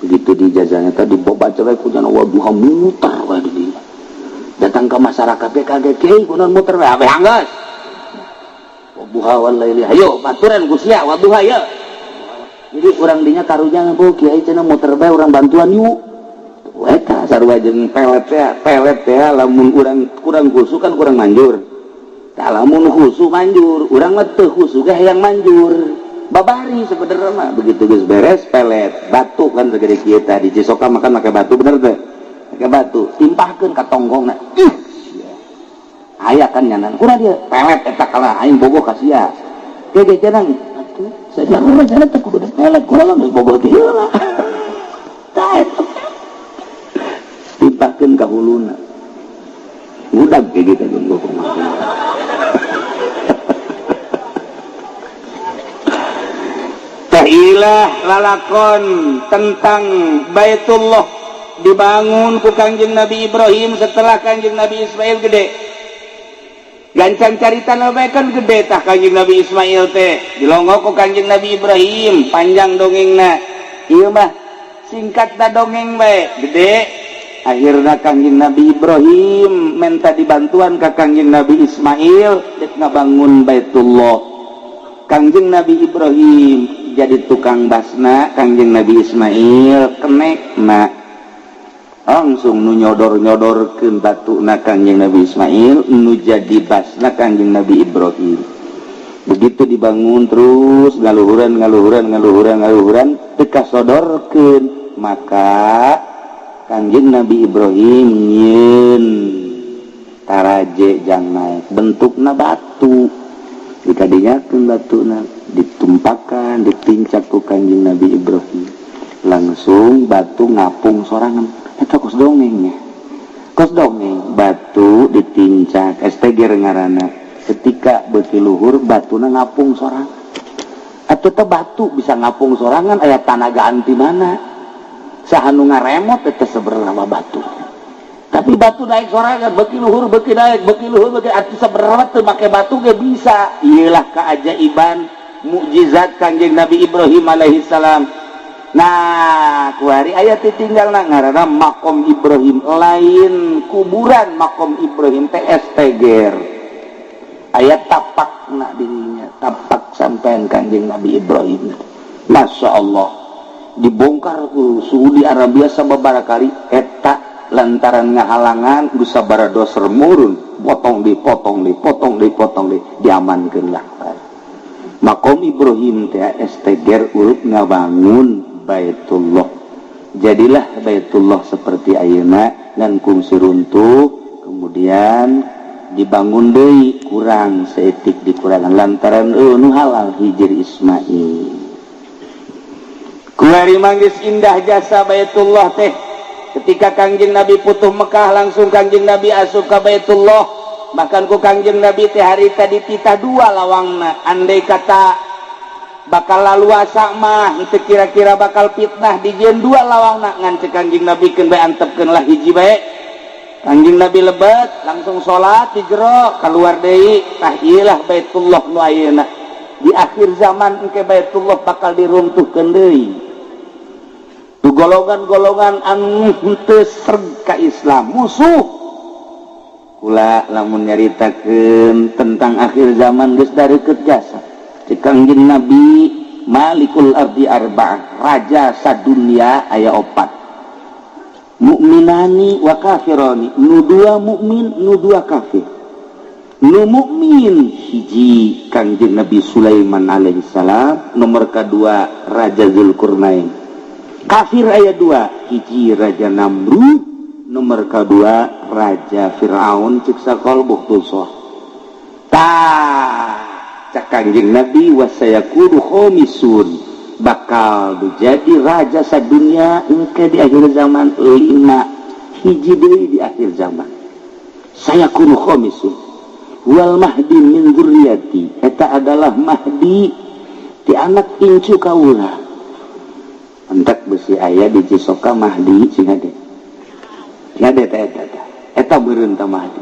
begitu diijazahan eta dibaca bae ku jana wadduha muter bae di dinya datang ke masyarakat ge kaget kiai kunaon muter bae abeh anggeus wadduha wal laili hayo baturan ku sia wadduha ye. Jadi urang dinya karunya bu kiai cenah muter bae urang bantuan yuk eta sarua jeung pelet teh lamun urang kurang khusu kan kurang manjur tah lamun khusu manjur urang mah teu khusu ge hayang manjur babari sebenarnya mah begitu geus beres pelet batu kan segede kieu tah di Cisoka makan make batu bener teh make batu timpahkeun ka tonggongna ih aya kan nyanan kurang dia pelet eta kalah aing bogoh ka sia ge ge cenah atuh saja urang cenah teh kudu pelet kurang geus bogoh ti heula tah eta timpahkeun ka huluna ngudag ge gitu jeung bogoh mah. Tahilah lalakon tentang Baitullah dibangun ku Kangjeng Nabi Ibrahim setelah Kangjeng Nabi Ismail gede. Gancang carita nabi kan gede tah Kangjeng Nabi Ismail teh dilongok ku Kangjeng Nabi Ibrahim panjang dongengna. Ieu mah singkat da dongeng bae gede. Akhirna Kangjeng Nabi Ibrahim minta dibantuan ka Kangjeng Nabi Ismail dek ngabangun Baitullah. Kangjeng Nabi Ibrahim jadi tukang basna, Kangjeng Nabi Ismail kenekna. Langsung nu nyodor-nyodorkeun batuna Kangjeng Nabi Ismail, nu jadi basna Kangjeng Nabi Ibrahim. Begitu dibangun terus ngaluhuran, ngaluhuran, ngaluhuran, ngaluhuran, teu kasodorkeun, maka Kangjeng Nabi Ibrahim nyieun taraje jang naik, bentukna batu, dikadinyakeun batuna, ditumpakan, ditincak ku Kangjeng Nabi Ibrahim, langsung batu ngapung sorangan. Eta kos dongengnya, kos dongeng. Batu ditincak, STG ngaranna. Ketika beuki luhur, batuna ngapung sorangan. Atau teh batu bisa ngapung sorangan, aya tanaga anti mana, saha nu ngaremot eta sebenarnya batu? Tapi batu naik sorangan, beuki luhur beuki naik, beuki luhur beuki atuh. Sebenarnya teu make batu ge bisa. Iyalah keajaiban mukjizat Kanjeng Nabi Ibrahim alaihi salam. Nah, kuari aya tinggal ngaranna makom Ibrahim, lain kuburan. Makom Ibrahim teh STGR, aya tapak nak dirinya, tapak sampean Kanjeng Nabi Ibrahim. Masya Allah, dibongkar ku Saudi Arabia sababaraha kali eta lantaran ngahalangan bisa baradoser murun, potong, dipotong, dipotong, dipotong, di diamankeun lah. Makom Ibrahim teh STGR urut ngabangun Baitullah. Jadilah Baitullah seperti ayeuna dan kungsi runtuh, kemudian dibangun deui, kurang saeutik, dikurangan lantaran nu halal Hijir Ismail. Kuari manggis indah jasa Baitullah teh. Ketika Kangjeng Nabi putuh Mekah, langsung Kangjeng Nabi asup ka Baitullah. Bahkan ku Kangjeng Nabi teh harita dititah dua lawangna. Andai kata bakal laluasa mah itu kira-kira bakal fitnah, dijieun dua lawangna. Ngan cek Kangjeng Nabi, keun bae, antepkeun lah hiji bae. Kangjeng Nabi lebet, langsung salat di jero, keluar deui. Tah, iyalah Baitullah nu ayeuna. Di akhir zaman engke Baitullah bakal diruntuhkeun deui. Tu golongan-golongan anu henteu sreg ka Islam, musuh kula. Lamun nyaritakeun tentang akhir zaman geus dareukeut jasa. Cek Kangjeng Nabi, malikul ardi arba'ah, raja sadunia aya opat, mukminani wa kafirani, nu dua mukmin, nu dua kafir. Nu mukmin hiji Kangjeng Nabi Sulaiman alaihissalam, nomor kedua Raja Zulkarnain. Kafir aya dua, hiji Raja Namrud, nomor kedua Raja Fir'aun, cek sakol Bukhtusoh. Tah, cak Kangjeng Nabi, wasayakunu khomisun, bakal jadi raja sadunia engke di akhir zaman lima, hiji deui di akhir zaman. Sayakunu khomisun wal mahdi min dzurriyyati, eta adalah mahdi ti anak incu kaula. Entek besi aya di Cisoka mahdi, sing hade, sing hade. Eta eta eta eta beureun ta mahdi.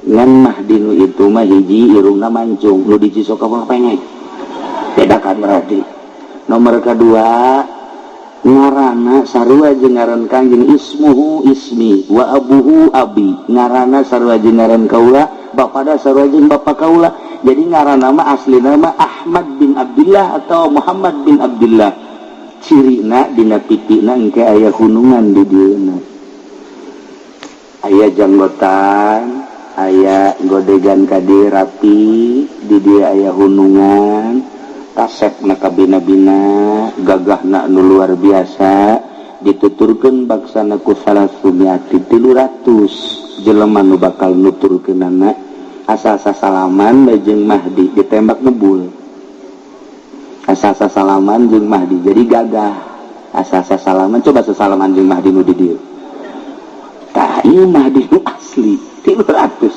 Ngan mahdi nu itu mah hiji irungna mancung, nu di Cisoka mah pengek, beda kan. Berarti nomor kedua ngarana sarua jeung ngaran Kangjeng, ismuhu ismi wa abuhu abi, ngarana sarua jeung ngaran kaula, bapada sarua jeung bapa kaula. Jadi ngaran nama asli nama Ahmad bin Abdullah atau Muhammad bin Abdullah. Cirina dina pipina engke aya hunungan, di dieuna aya janggotan, aya godegan kadi rapi, di dia aya hunungan, kasep na kabina-bina, gagahna nu luar biasa. Dituturkeun baksana ku salasumiati, 300 jelema nu bakal nuturkeunana, asal sasalaman bae jeung Mahdi ditembak ngebul. Asal sasalaman jeung Mahdi, jadi gagah asal sasalaman. Coba sasalaman jeung Mahdi nu di dieu. Tah, ieu Mahdi nu asli 300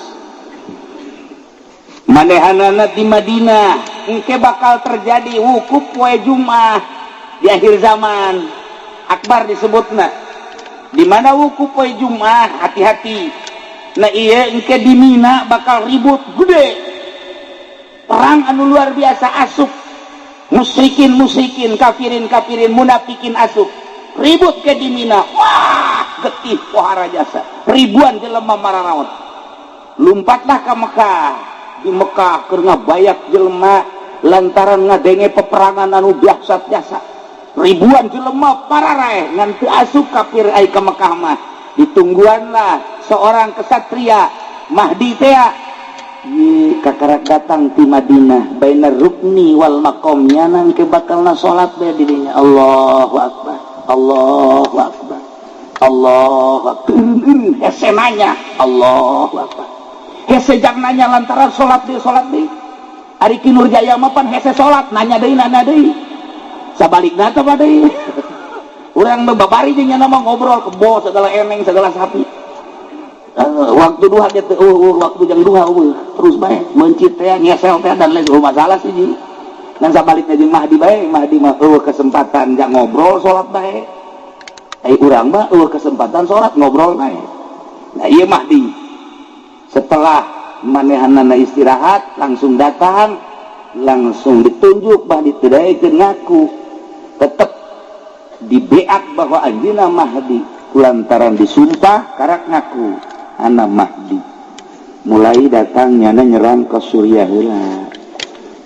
manehanana di Madinah. Engke bakal terjadi wukuf poe Jumat di akhir zaman akbar disebutna. Di mana wukuf poe Jumat, hati-hati. Nah, iya, engke di Mina bakal ribut gede, perang anu luar biasa, asup musyrikin musyrikin, kafirin kafirin, munafikin, asup ribut ke di Mina. Wah, getih pohara jasa, ribuan jelema mararaot. Lompatlah ke Mekah. Di Mekah keur ngabayak jelema lantaran ngadenge peperangan anu dahsyat jasa, ribuan jelema pararaeh. Ngan teu asup kafir ai ke Mekah mah. Ditungguanlah seorang kesatria, Mahdi tea. Ye kakarak datang ti Madinah, bainar rukni wal maqam, nyanan ke bakalna salat bae didinya. Allahu akbar, Allahu akbar, Allahu akbar. Hese nanya, Allahu akbar. Hese jang nanya lantaran salat deui, salat deui. Ari Ki Nurjaya mah pan hese salat, nanya deui, nanya deui. Sabalikna teh deui. Urang mah babari jeung nyana mah ngobrol kebo segala eneng segala sapi. Waktu duha dia teh waktu jang duha terus bae mencit teh, ngesel teh, dan lain masalah sih ji. Dan sabaliknya jeung Mahdi bae, Mahdi mah eueuh kesempatan jang ngobrol, salat bae. Ai urang mah eueuh kesempatan salat, ngobrol bae. Nah, ieu Mahdi setelah manehanana istirahat langsung datang, langsung ditunjuk Mahdi, teu daekeun ngaku, tetep dibeak bahwa anjeunna Mahdi. Lantaran disumpah karak ngaku anak Mahdi, mulai datangnya nyerang ke Suriah heula.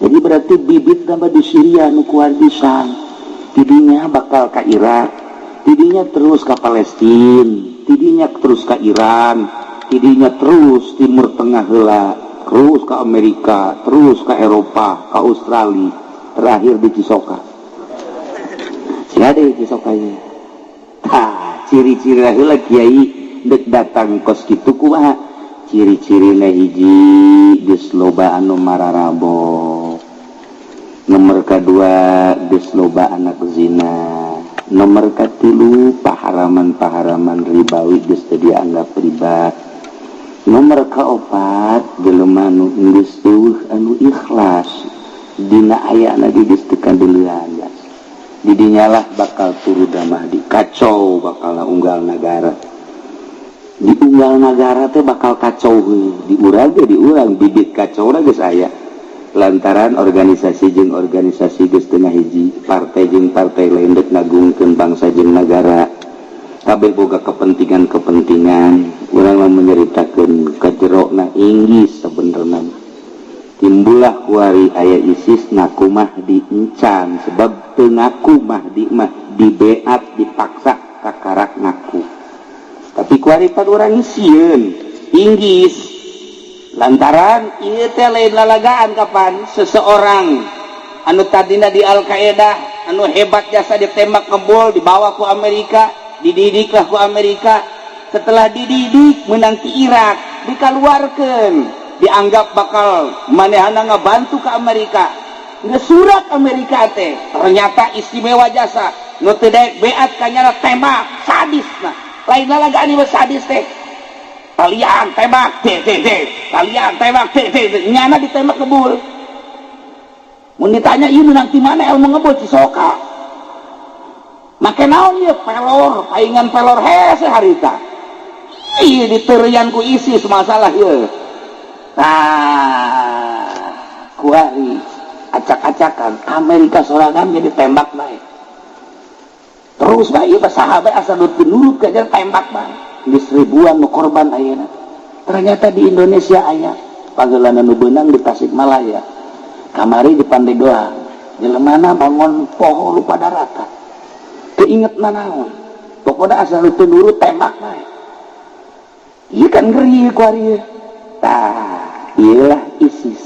Jadi berarti bibit tambah di Syria nu kuat pisan, tidinya bakal ke Irak, tidinya terus ke Palestina, tidinya terus ke Iran, tidinya terus Timur Tengah heula, terus ke Amerika, terus ke Eropa, ke Australia, terakhir di Cisoka. Si ada di Cisoka ya. Tah, ciri-ciri heula kiai dek datang kos kitu kumaha? Ciri-cirina hiji, geus loba anu mararabo. Nomor kedua, geus loba anak zina. Nomor katilu, paharaman-paharaman ribawi geus teu dianggap riba. Nomor kaopat, jelema nu geus euweuh anu ikhlas dina ayana di geus teu kadeulean. Didinyalah bakal turun Mahdi, kacau bakal unggal negara. Di unggal negara teh bakal kacau heuh. Di urang ge, di urang bibit kacau geus aya lantaran organisasi jeung organisasi geus teu hiji, partai jeung partai lain dek ngagungkeun bangsa jeung negara, kabeh boga kepentingan-kepentingan. Urang mah menyeritakeun kajerona Inggris. Sebenarnya timbullah kuari aya ISIS ngaku Mahdi encan, sebab teu ngaku Mahdi mah dibeat, dipaksa kakarak ngaku. Tapi kuari pan urang sieun Inggris lantaran ieu teh lain lalagaan. Kapan seseorang anu tadina di Al Qaeda, anu hebat jasa, ditembak ngebul, dibawa ku Amerika, dididiklah ku Amerika. Setelah dididik menang di Irak, dikeluarkan, dianggap bakal manehana ngabantu ke Amerika. Ngesurat Amerika teh ternyata istimewa jasa, nu teu daek beat kanyana tembak sadis. Nah, lain lalagaan ieu, sadis teh. Kalian tembak t t t, kalian tembak t t t, nyana ditembak ngebul. Mun ditanya ieu menang di mana ilmu ngebul? Cisoka. Make naon ieu? Pelor, paingan pelor hese harita. Ieu diteurian ku ISIS, masalah ieu. Nah, kuari acak-acakan Amerika sorangan jadi tembak bae terus bae. Ieu sahabat asal nurut ke tembak bae, geus ribuan nu korban ayeuna. Ternyata di Indonesia aya pagelanan nu beunang di Tasikmalaya kamari, di Pandeglang, jelemana bangun poho lupa daratan, keinget nanaon, pokoknya asal teu nurut tembak bae. Ieu kan ngeri kuari. Tah, iyalah ISIS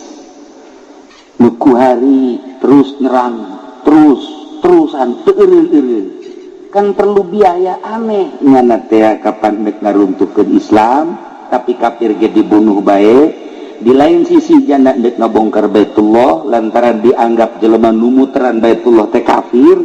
nu kuari terus nyerang terus terusan teu eureun-eureun. Kan perlu biaya aneh nyana teh. Kapan mek ngaruntuhkeun Islam tapi kafir ge dibunuh bae. Di lain sisi janda dek ngabongkar Baitullah lantaran dianggap jelema nu muteran Baitullah teh kafir,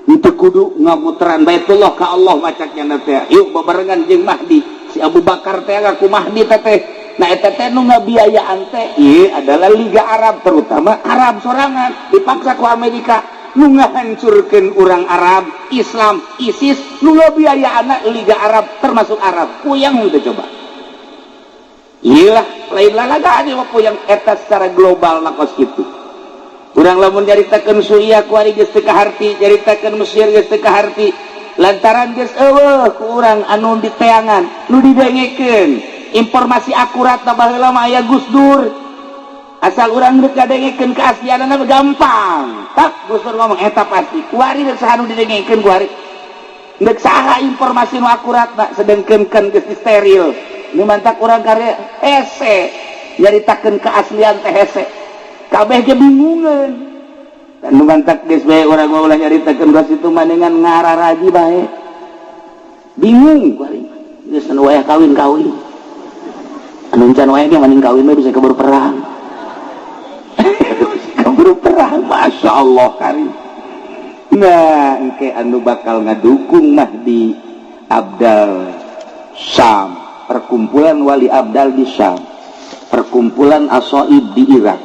itu kudu ngamuteran Baitullah ka Allah. Macak nyana teh yuk babarengan jeung Mahdi, si Abu Bakar teh ngaku Mahdi teh teh. Nah, eta teh nu ngabiayaan teh ieu adalah Liga Arab, terutama Arab sorangan dipaksa ku Amerika. Nu ngahancurkeun urang Arab, Islam, ISIS nu ngabiayaan Liga Arab, termasuk Arab. Puyang udah coba. Iyalah, lain lalagaan mah puyang eta secara global lah kos kitu. Urang lamun nyaritakeun Suriah kuari geus teu kaharti, nyaritakeun Mesir geus teu kaharti lantaran geus eueuh ku urang anu diteangan, nu didengekeun informasi akurat. Baheula mah aya Gus Dur, asal urang rek ngadengekeun keaslianana gampang. Tak Gus Dur ngomong eta pasti. Kuari rek saha nu didengekeun? Kuari rek saha informasi nu akurat? Nak sedengkeun kan geus steril. Nu mantak urang karya hese. Nyaritakeun keaslian teh hese, kabeh ge bingungeun. Dan nu mantak geus bae urang mah ulah nyaritakeun ka situ, maningan ngararaji bae, bingung kuari. Geus anu wayah kawin kawin, anu can wayah ge maning kawin mah, bisa keburu perang, keburu perang. Masya Allah karim. Nah, engke anu bakal ngadukung Mahdi Abdal Syam, perkumpulan wali Abdal di Syam, perkumpulan Asoib di Irak,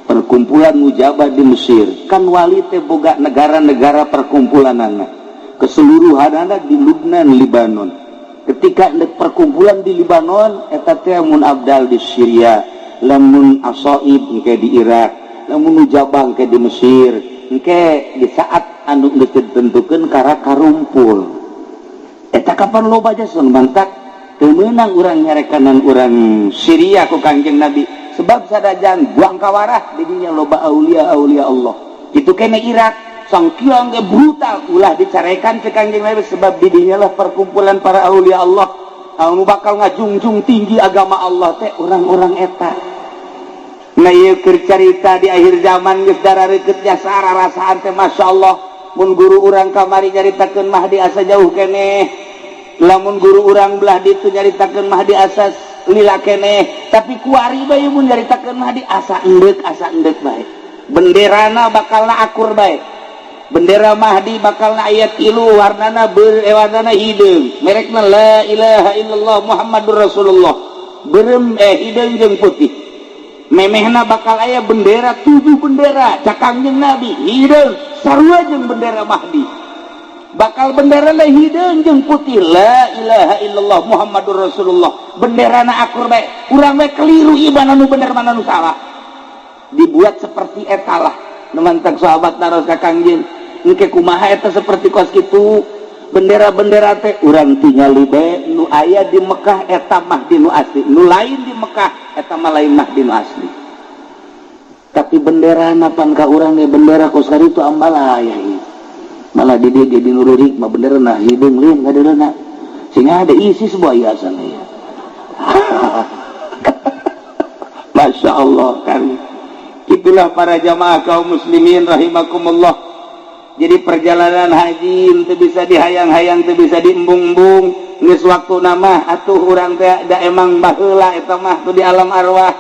perkumpulan Mujabah di Mesir. Kan wali teh boga negara-negara perkumpulan anak keseluruhan anak di Lubnan, Libanon. Ketika perkumpulan di Libanon eta teh, mun Abdal di Syria, lamun Asoib engke di Irak, lamun Mujabah engke di Mesir. Engke di saat anu geus ditentukeun kara karumpul eta kapan loba jasa. Mantak teu meunang urang nyarekanan urang Syria ku Kangjeng Nabi, sebab sadajan buang kawarah di dinya loba aulia aulia Allah. Itu kene Irak sangkiang ge brutal, ulah dicarekan ke Kangjeng Nabi, sebab di dinya lah perkumpulan para aulia Allah anu bakal ngajungjung tinggi agama Allah teh orang-orang eta. Nah, ieu keur carita di akhir zaman, geus darareukeut jasa rasaan teh. Masya Allah, mun guru urang kamari nyaritakeun Mahdi asa jauh keneh, lamun guru urang belah ditu nyaritakeun Mahdi asa lila keneh, tapi kuari bae mun nyaritakeun Mahdi asa endek, asa endek bae. Benderana bakalna akur bae. Bendera Mahdi bakalna aya tilu warnana, warnana hideung, merekna la ilaha illallah Muhammadur Rasulullah, berem hideung jeung putih. Memehna bakal aya bendera tujuh bendera cak Kangjeng Nabi, hideung sarua jeung bendera Mahdi. Bakal bendera la hideung jeung putih, la ilaha illallah Muhammadur Rasulullah. Benderana akur bae, urang bae keliru ieu mana nu bener, mana nu salah. Dibuat seperti eta lah. Nu mantak sahabat naros ka Kangjeng, engke kumaha eta seperti kos kitu bendera-bendera teh? Urang tingali bae, nu aya di Mekah eta Mahdi nu asli, nu lain di Mekah eta mah lain Mahdi nu asli. Tapi bendera pan ka urang ge bendera kos itu ambalaya ieu. Malah di dia di Nurul Hikmah bendera nah hideung lin ngadeuleuna sehingga ada isi sebuah hiasan ya. Masya Allah kan, itulah para jamaah kaum muslimin rahimakumullah. Jadi perjalanan haji itu bisa dihayang-hayang, itu bisa diembung-embung. Geus waktu nama atuh urang teh da emang baheula eta mah tuh di alam arwah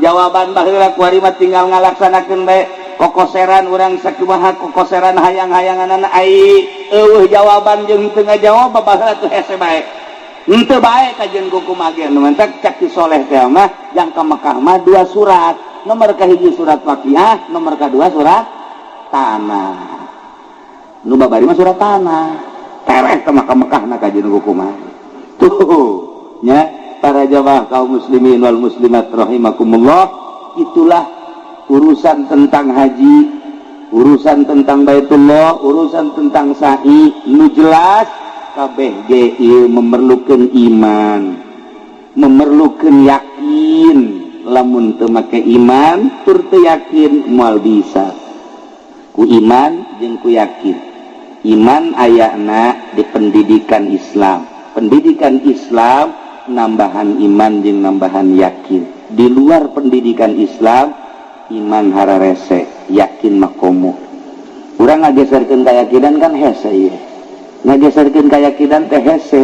jawaban baheula. Kuari mah tinggal ngalaksanakeun bae. Kokoseran urang sakumaha, kokoseran hayang-hayangan ai eueuh jawaban jeung teu ngajawab baheula tuh hese bae, henteu bae kajian kumaha ge. Nu mantak cak Ki Soleh teh mah, yang ka Mekah mah dua surat, nomor kahiji surat Waqiah, nomor kedua surat tanah. Nu babari mah surat tanah tereh ke Mekah. Mekah na kajian kumaha tuh nya. Para jamaah kaum muslimin wal muslimat rahimakumullah, itulah urusan tentang haji, urusan tentang Baitullah, urusan tentang sa'i. Nu jelas kabeh ge ieu memerlukan iman, memerlukan yakin. Lamun teu make iman tur teu yakin, moal bisa. Ku iman jeung ku yakin. Iman ayana di pendidikan Islam, pendidikan Islam nambahan iman jeung nambahan yakin. Di luar pendidikan Islam, iman hararese, yakin makomo. Urang ngageserkeun keyakinan kan hese ieu, ngageserkeun keyakinan teh hese.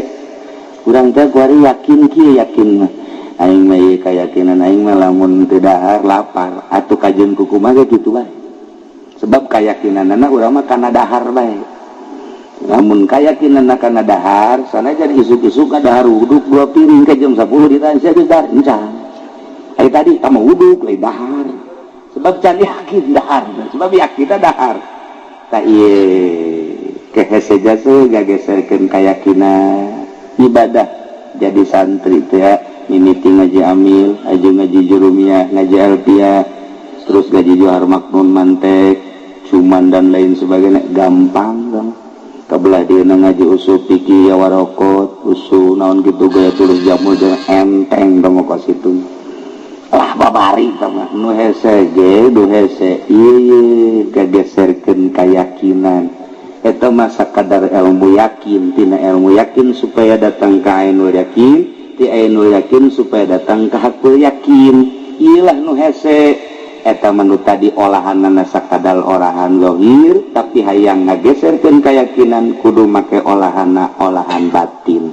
Urang teh kuari yakin kieu, yakin mah aing mah ieu keyakinan aing mah lamun teu dahar lapar atuh. Kajeun kumaha ge kitu bae, sebab keyakinanana urang mah kana dahar bae. Lamun keyakinan kana dahar sanajan isuk-isuk dahar uduk dua piring ke jam 10 ditanya sia geus dahar encan. Ai tadi kamu uduk lain dahar, sebab can yakin dahar, sebab yakin dahar tak ieu kehese jasa gageserkeun keyakinan. Ibadah jadi santri teh ya, mimiti ngaji amil aja, ngaji jurumiyah, ngaji alfiah, terus ngaji johar maknun, mantek cuman dan lain sebagainya, gampang dong. Kabelah dia ngaji usul fikih ya, warokot usul naon gitu, gaya tulis jamu jeung enteng dong kos itu lah babari tama. Nu hese ge, nu hese ieu gageserkeun keyakinan eta mah sakadar ilmu yakin. Tina ilmu yakin supaya datang ke ainul yakin, ti ainul yakin supaya datang ke hakul yakin. Ilah nu hese eta menu tadi, olahanana sakadal olahan lohir, tapi hayang ngageserkeun keyakinan kudu make olahana olahan batin.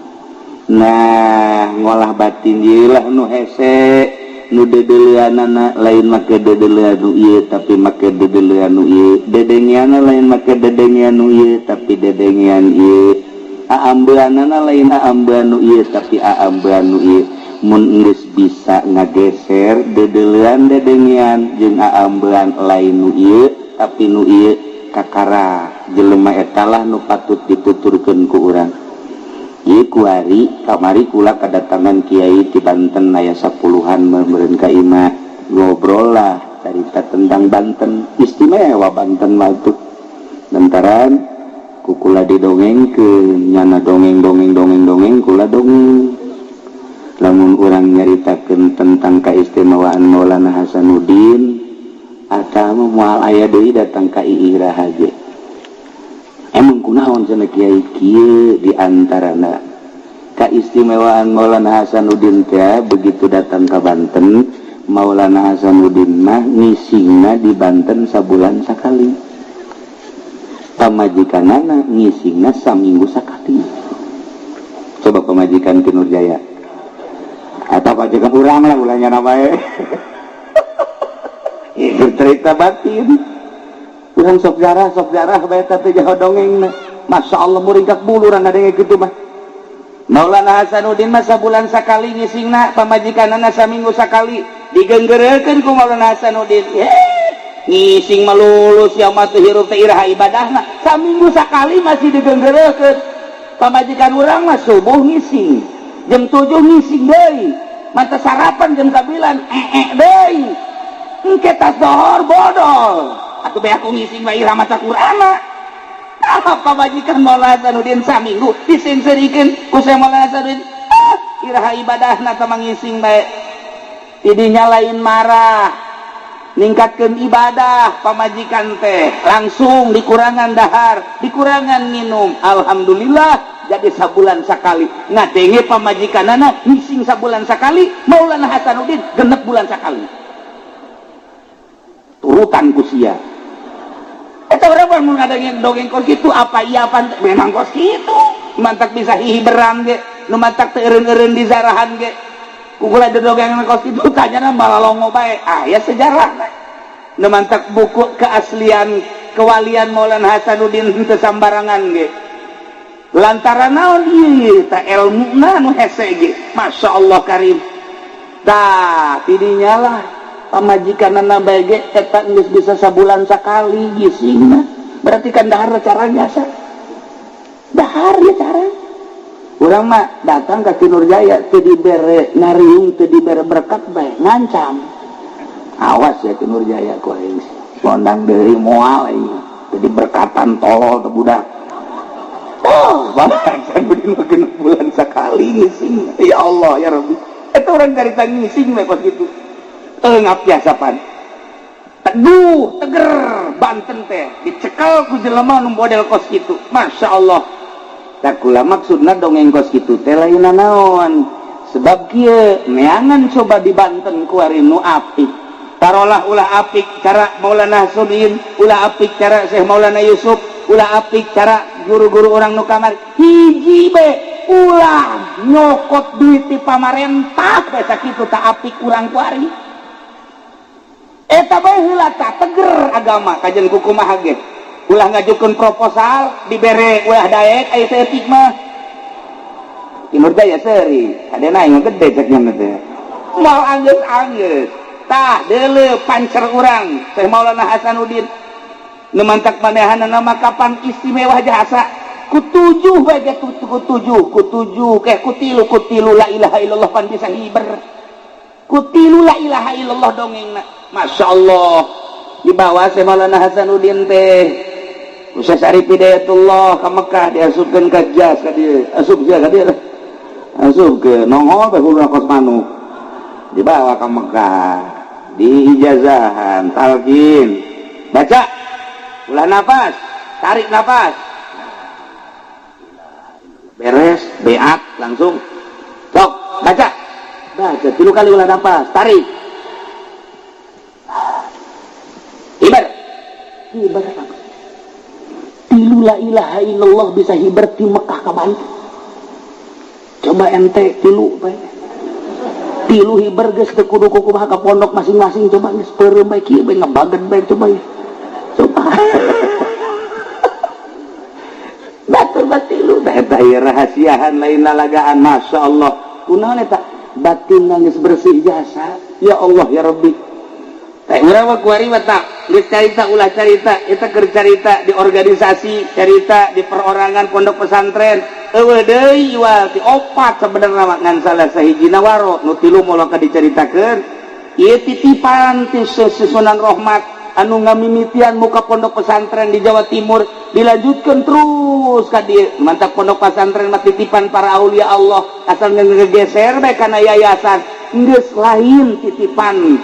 Nah, ngolah batin ilah nu hese, nu dedeleanana lain make dedelean nu ieu, tapi make dedelean nu ieu. Dedengeanna lain make dedengean nu ieu, tapi dedengean ieu. Aambeanana lain aambean nu ieu, tapi aambean nu ieu. Mun geus bisa ngageser dedelean, dedengean jeung aambean lain nu ieu tapi nu ieu, kakara jelema etalah nu patut dituturkeun ku urang. Ieu kuari kamari kula kedatangan kiai di Banten, aya sapuluhan meureun ka imah, ngobrol lah, cerita tentang Banten. Istimewa Banten mah tuh, lantaran ku kula didongengkeun, nyana dongeng, dongeng, dongeng, dongeng, kula dongeng. Lamun urang nyaritakeun tentang keistimewaan Maulana Hasanuddin atau moal aya deui datang ka iraha ge. Emang kunaon cenah, kiai? Kieu di antarana keistimewaan Maulana Hasanuddin teh, begitu datang ke Banten, Maulana Hasanuddin mah ngisingna di Banten sabulan sakali, pamajikanana ngisingna saminggu sakali. Coba pamajikan Ki Nurjaya atau pamajikan urang lah, ulahnya namanya itu cerita batin urang. Sok jarah, sok jarah bae, tapi jaho dongeng. Masya Allah, muringkak bulu urang ngadenge kitu mah. Maulana Hasanuddin mah sabulan sakali ngisingna, pamajikanana saminggu sakali. Digenggerekeun ku Maulana Hasanuddin, "Ngising melulu sia mah, teu hirup teh iraha ibadahna?" Saminggu sakali masih digenggerekeun. Pamajikan urang mah subuh ngising, jam 7 ngising deui, mata sarapan jam 9, ee deui, engke tas dohor bodol atuh. Be aku ngising bae, iraha maca Qur'an? Ah, pamajikan Maulana Hasanuddin saminggu disingserikeun ku Syekh Maulana Hasanuddin, "Ah, iraha ibadahna tah ngising bae?" Tidinya lain marah, ningkatkeun ibadah pamajikan teh, langsung dikurangan dahar, dikurangan minum. Alhamdulillah, jadi sabulan sekali. Ngadenge pamajikanana ngising sabulan sekali, Maulana Hasanuddin 6 bulan sekali, turutan ku sia. Eta urang mun ngadenge dongeng kos kitu, apa iya apa memang kos kitu. Mantak bisa hihiberan ge, nu mantak teu eureun-eureun di zarahan ge. Ku kula dongeng kos kitu, tanyana malalongo bae. Aya sejarah nu mantak buku keaslian kewalian Maulana Hasanuddin teu sambarangan ge. Lantaran naon? Ieu ta ilmuna nu hese ge. Masya Allah karim. Tah, tidinya lah pamajikanana bae ge eta geus bisa sabulan sakali gisingna. Berarti kan dahar cara biasa. Dahar ya cara. Urang mah datang ke Ki Nurjaya teu dibere ngariung, teu dibere berkat bae ngancam. "Awas ya, Ki Nurjaya, ku aing ngondang deui moal aing. Teu diberkatan, tolol teu budak." Oh, Hasanuddin mah 6 bulan sekali ngising. Ya Allah ya Rabbi. Eta urang carita ngising we kos kitu. Tengah biasa pan teduh teger Banten teh dicekel ku jelema nu model kos kitu. Masya Allah. Tak kula maksudna dongeng kos kitu teh lain naon, sebab kieu neangan coba di Banten kuari nu apik. Tarolah ulah apik cara Maulana Hasanuddin, ulah apik cara Syekh Maulana Yusuf, ulah apik cara guru-guru orang nu kamari. Hiji be, ulah nyokot duit di pamarentah bae, sakitu tak apik urang kuari. Eta bae heula, tak teger agama. Kajen kukumaha ge ulah ngajukeun proposal, dibere ulah daek. Aya saeutik mah Ki Nurjaya seuri kadena aing gede, cek nya teh moal anggeus-anggeus. Tah, deuleu pancer urang Syekh Maulana Hasanuddin nu mantak manehanana mah kapan istimewa jasa ku tujuh bae ge, ku tujuh, ku tujuh ke ku tilu, ku tilu la ilaha illallah pan bisa hiber ku tilu la ilaha illallah dongengna. Masya Allah, di bawah Syekh Maulana Hasanuddin teh Ustaz Syarif Hidayatullah ke Mekah, diasupkeun ka jas ka dieu, asup sia ka dieu, asup ke nongol bae huluna kos manuk. Dibawa ke Mekah, diijazahan, talqin, "Baca, ulah nafas, tarik nafas." Beres beat, langsung, "Sok baca, baca tilu kali, ulah nafas, tarik." Hiber. Hiber. Tilu la ilaha illallah bisa hiber ti Mekah ka Bandung. Coba ente tilu bae. Tilu hiber geus teu kudu kumaha ka pondok masing-masing coba geus peureum bae kieu bae ngebaget bae coba ya. Coba. Batur batilu eta ieu rahasiahan lain lalagaan masyaallah. Kunaon eta? Batin geus bersih jasa. Ya Allah ya Rabbi. Teh urang mah kuari mah tak geus carita ulah carita eta keur carita di organisasi, carita di perorangan pondok pesantren. Eueuh deui iwal ti opat sabenerna mah ngan salah sahijina waro nu tilu moal ka dicaritakeun. Ieu titipan ti Sunan Rohmat anu ngamimitian muka pondok pesantren di Jawa Timur dilanjutkan terus ka dieu. Mantap pondok pesantren mah titipan para aulia Allah asal ngegeser bae kana yayasan geus lain titipan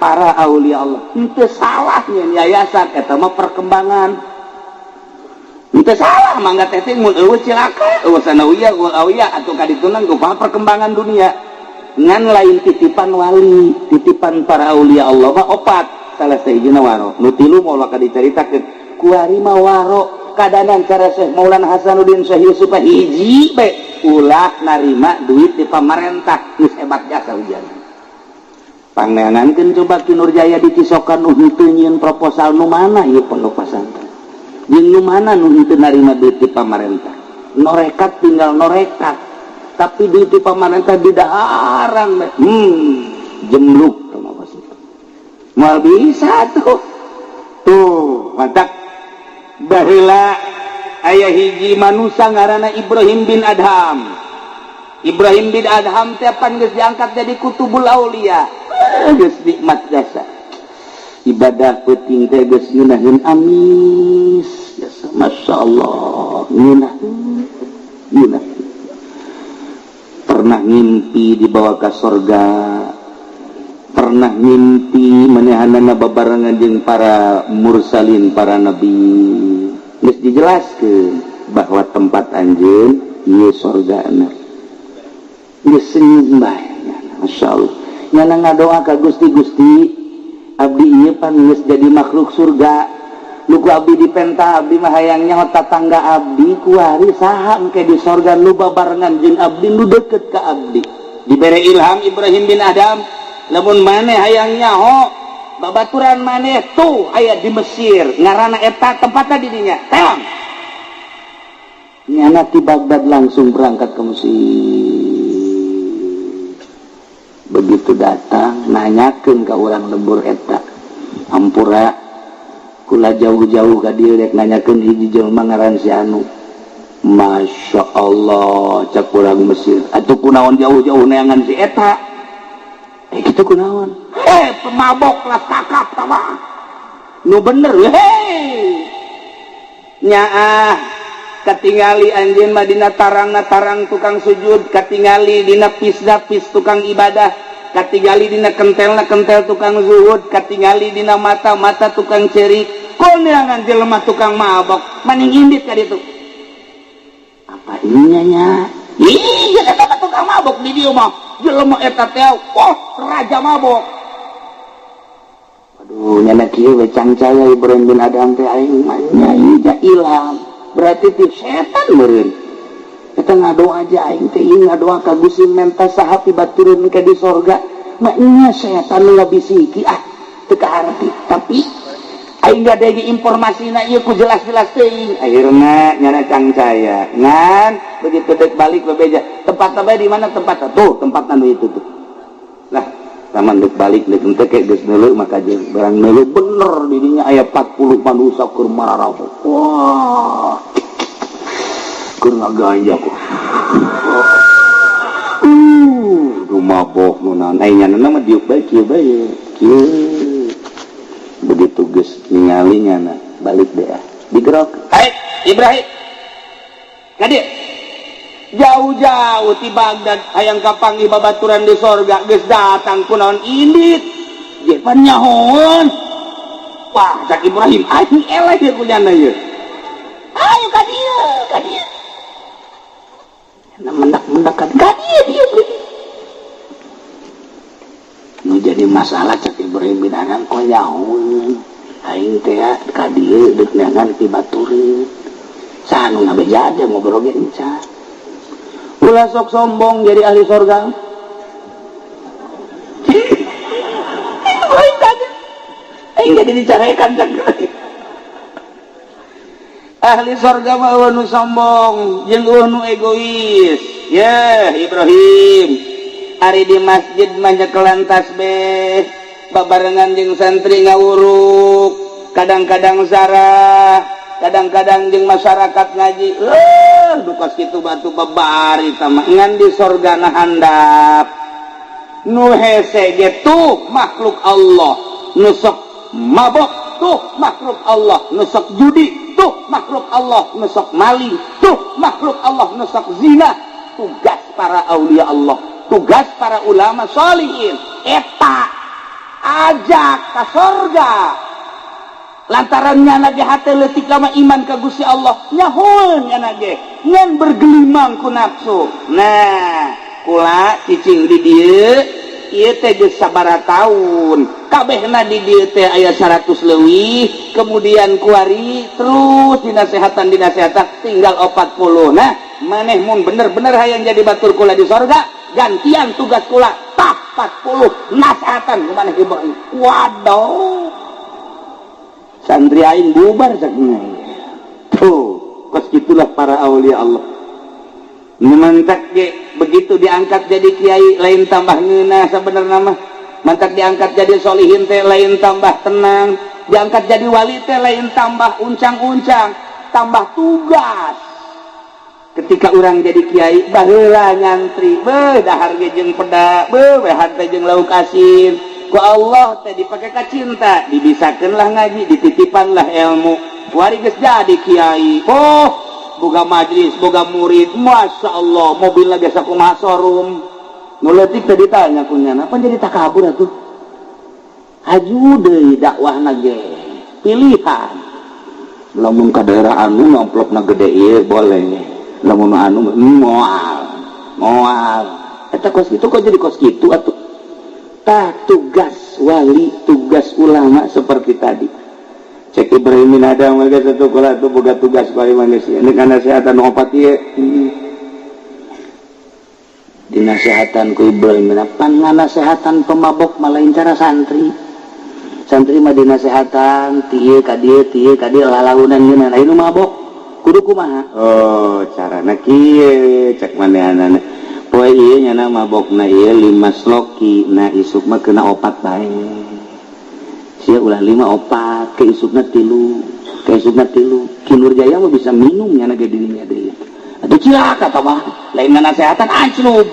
para aulia Allah. Henteu salahnya yayasan eta mah perkembangan. Henteu salah mangga teh teh mun eueuh cilaka eueuh sanawiyah eueuh awiyah atuh ka dituna kumaha perkembangan dunia. Ngan lain titipan wali, titipan para aulia Allah mah opat. Salah sahijina waro. Nu tilu moal ka dicaritakeun. Kuari mah waro kadanan cara Syekh Maulana Hasanuddin Syekh Yusuf hiji bae ulah narima duit di pamarentah geus hebat jasa ujian. Pangneangankeun coba Ki Nurjaya di Cisokan nu henteu nyieun proposal nu mana ieu pondok pesantren. Jeung nu mana nu henteu narima duit di pamarentah. Norekat tinggal norekat. Tapi duit di pamarentah di daharan bae. Jemluk sama pasti. Moal bisa tuh. Tuh, mantap. Baheula aya hiji manusia ngaranna Ibrahim bin Adham. Ibrahim bin Adham teh pan geus diangkat jadi kutubul aulia. Geus nikmat jasa. Ibadah peuting teh geus ngeunaheun amis jasa. Masyaallah, ngeunaheun. Ngeunaheun. Pernah ngimpi dibawa ke sorga. Pernah ngimpi manehanana babarengan jeung para mursalin, para nabi. Geus dijelaskeun bahwa tempat anjeun ieu sorgana. Geus senyum bae nyana, masyaallah. Nyana ngadoa ka Gusti, Gusti abdi ieu pan geus jadi makhluk surga. Nu ku abdi dipenta abdi mah hayang nyaho tatangga abdi kuari saha engke di sorga nu babarengan jeung abdi nu deket ka abdi. Dibere ilham Ibrahim bin Adam, lamun maneh hayang nyaho babaturan maneh tuh aya di Mesir ngaranna eta tempatna di dinya. Teang. Nyana ti Baghdad langsung berangkat ke Mesir. Begitu datang nanyakeun ka urang lembur eta. Hampura kula jauh-jauh ka dieu rek nanyakeun hiji jelema ngaran si anu. Masya Allah cak urang Mesir. Atuh kunaon jauh-jauh neangan si eta? Kitu kunaon? Pemabok lah kakap tawa. Nu bener hei. Nyaah katingali anjeun mah dina tarangna tarang tukang sujud, katingali dina pis-pis tukang ibadah, katingali dina kentelna kentel tukang zuhud, katingali dina mata-mata tukang cerik. Kuneangan jelema tukang mabok, maning indit ka ditu. Apa ininya nya? Ih, eta mah tukang mabok di dieu mah. Jelema eta teh, wah, raja mabok. Aduh, nyana kieu we cangcaya Ibrahim bin Adam teh aing mah nya ieu ilham. Berarti ti setan meureun. Eta ngadoa aja aing teh ieu ngadoa ka Gusti menta saha pibatureun ke di sorga. Mah nya setan nu ngabisiki ah teu kaharti. Tapi aing gade informasina ieu ku jelas-jelas teuing. Akhirna nyana cangcaya. Ngan begitu dek balik bebeja, tempat bae di mana tempat tuh, tempat anu itu tuh. Lah, taman dek balik dek teh ke geus neuleuh maka jeung barang neuleuh bener di dinya aya 40 manusia keur mararabok. Wah. Keur ngagaya kok. Duh mabok nu naon aya nyana mah diuk bae kieu bae. Kieu. Begitu geus ningali nyana balik deh ah. Digerok. Hai Ibrahim. Ka dieu. Jauh-jauh ti Baghdad hayang kapanggih babaturan di sorga geus datang kunaon indit. Ye pan nyahoan. Wah, cak Ibrahim aing eleh ieu ku nyana ieu. Ayo ka dieu, ka dieu. Nyana mendak-mendak ka dieu dieu. Nu jadi masalah cak Ibrahim bin Adham kok nyahoan. Aing teh ka dieu deuk neangan pibatureun. Saha nu ngabeja aja ngobrol ge encan. Ulah sok sombong jadi ahli sorga. Aing jadi dicarekan ahli sorga mah eueuh nu sombong jeung eueuh nu egois. Yeh Ibrahim, ari di masjid mah nyekelan tasbih, babarengan jeung santri ngawuruk, kadang-kadang zarah, kadang-kadang jeung masyarakat ngaji. Dukas kitu batu babari tama ngan di sorgana handap. Nu hese ge tuh makhluk Allah, nu sok mabok tuh makhluk Allah, nu sok judi tuh makhluk Allah, nu sok maling tuh makhluk Allah, nu sok zina. Tugas para aulia Allah, tugas para ulama sholihin eta ajak ka sorga. Lantaran nyana ge hate leutik lama iman ka Gusti Allah, nyahoeun nyana ge ngan bergelimang ku nafsu. Nah, kula cicing di dieu ieu teh geus sabaraha taun, kabehna di dieu teh aya 100 leuwih, kemudian kuari terus dinasehatan tinggal 40. Nah, maneh mun bener-bener hayang jadi batur kula di sorga, gantian tugas kula tah 40 nasehatan ku maneh Ibrahim. Waduh, santri aing bubar sakna. Tuh, kos gitulah para aulia Allah. Mantak ge begitu diangkat jadi kiai lain tambah ngeunah sabenerna mah. Mantak diangkat jadi solihin teh lain tambah tenang, diangkat jadi wali teh lain tambah uncang-uncang, tambah tugas. Ketika orang jadi kiai baheula nyantri, beuh dahar ge jeung peda, beuh hante jeung lauk asin. Ku Allah teh dipake ka cinta, dibisakeun lah ngaji, dititipan lah ilmu. Wari geus jadi kiai. Oh, boga majlis, boga murid, Masya Allah, mobil lagi sakumaha showroom. Nu leutik teh ditanya ku nyana, apa jadi takabur atuh? Haju deui dakwahna ge, pilihan. Lamun ka daerah anu amplopna gede ieu boleh. Lamun anu moal, moal. Eta kos kitu kok jadi kos kitu atuh? Tah tugas wali, tugas ulama seperti tadi. Cek Ibrahim bin Adham geus satu kula tuh boga tugas ku manusia. Ini kana nasehatan opat ieu. Dinasehatan ku Ibrahim bin Adham, nganasehatan pemabok malain cara santri. Santri mah dinasehatan ti ieu ka dieu, ti ieu ka dieu lalaunan ngeunah. Anu mabok kudu kumaha? Oh, carana kieu cek manehanana. Poe ieu nyana mabokna ieu 5 sloki, nah isuk mah kena 4 bae. Sia ulah 5 4, ke isukna 3, ke isukna 3. Ki Nurjaya mah bisa minum nyana ge dirinya deui. Atuh cilaka tah mah, lain nasehatan anclub.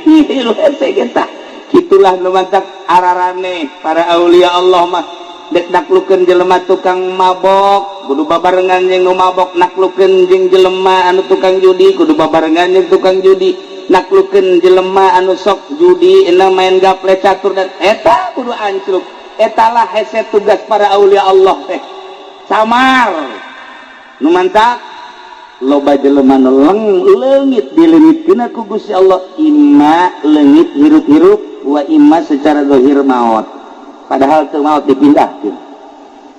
Ieu hese kita. Kitulah nu mantak ararane para aulia Allah mah dek naklukeun jelema tukang mabok, kudu babarengan jeung nu mabok, naklukeun jeung jelema anu tukang judi, kudu babarengan jeung tukang judi, naklukeun jelema anu sok judi, ena main gaple catur dan eta kudu anclub. Etalah hese tugas para aulia Allah teh. Samar nu mantak loba jelema nu leungit dileungitkeun ku Gusti Allah, imma leungit hirup-hirup wa imma secara zahir maot. Padahal teu maot dipindahkeun.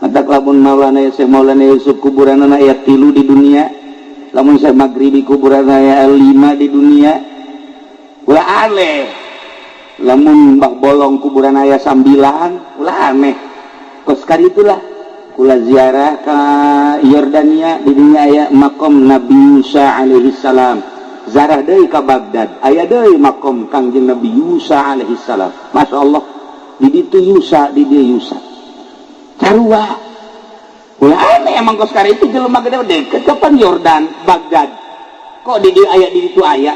Mantak lamun Maulana Syekh Maulana Yusuf kuburanana aya 3 di dunia, lamun Syekh Maghribi kuburanana aya 5 di dunia, ulah aneh. Lamun Mbah Bolong kuburan aya 9, ulah aneh. Kos kali itulah kula ziarah ka Yordania, di dunia aya makom Nabi Musa alaihi salam. Zarah deui ka Baghdad, aya deui makom Kangjeng Nabi Musa alaihi salam. Masya Allah, di ditu Yusa, di dieu Yusa. Sarua. Ulah aneh emang kos kali itu jelema gede deket kapan Yordan, Baghdad. Kok di dieu aya, di ditu aya?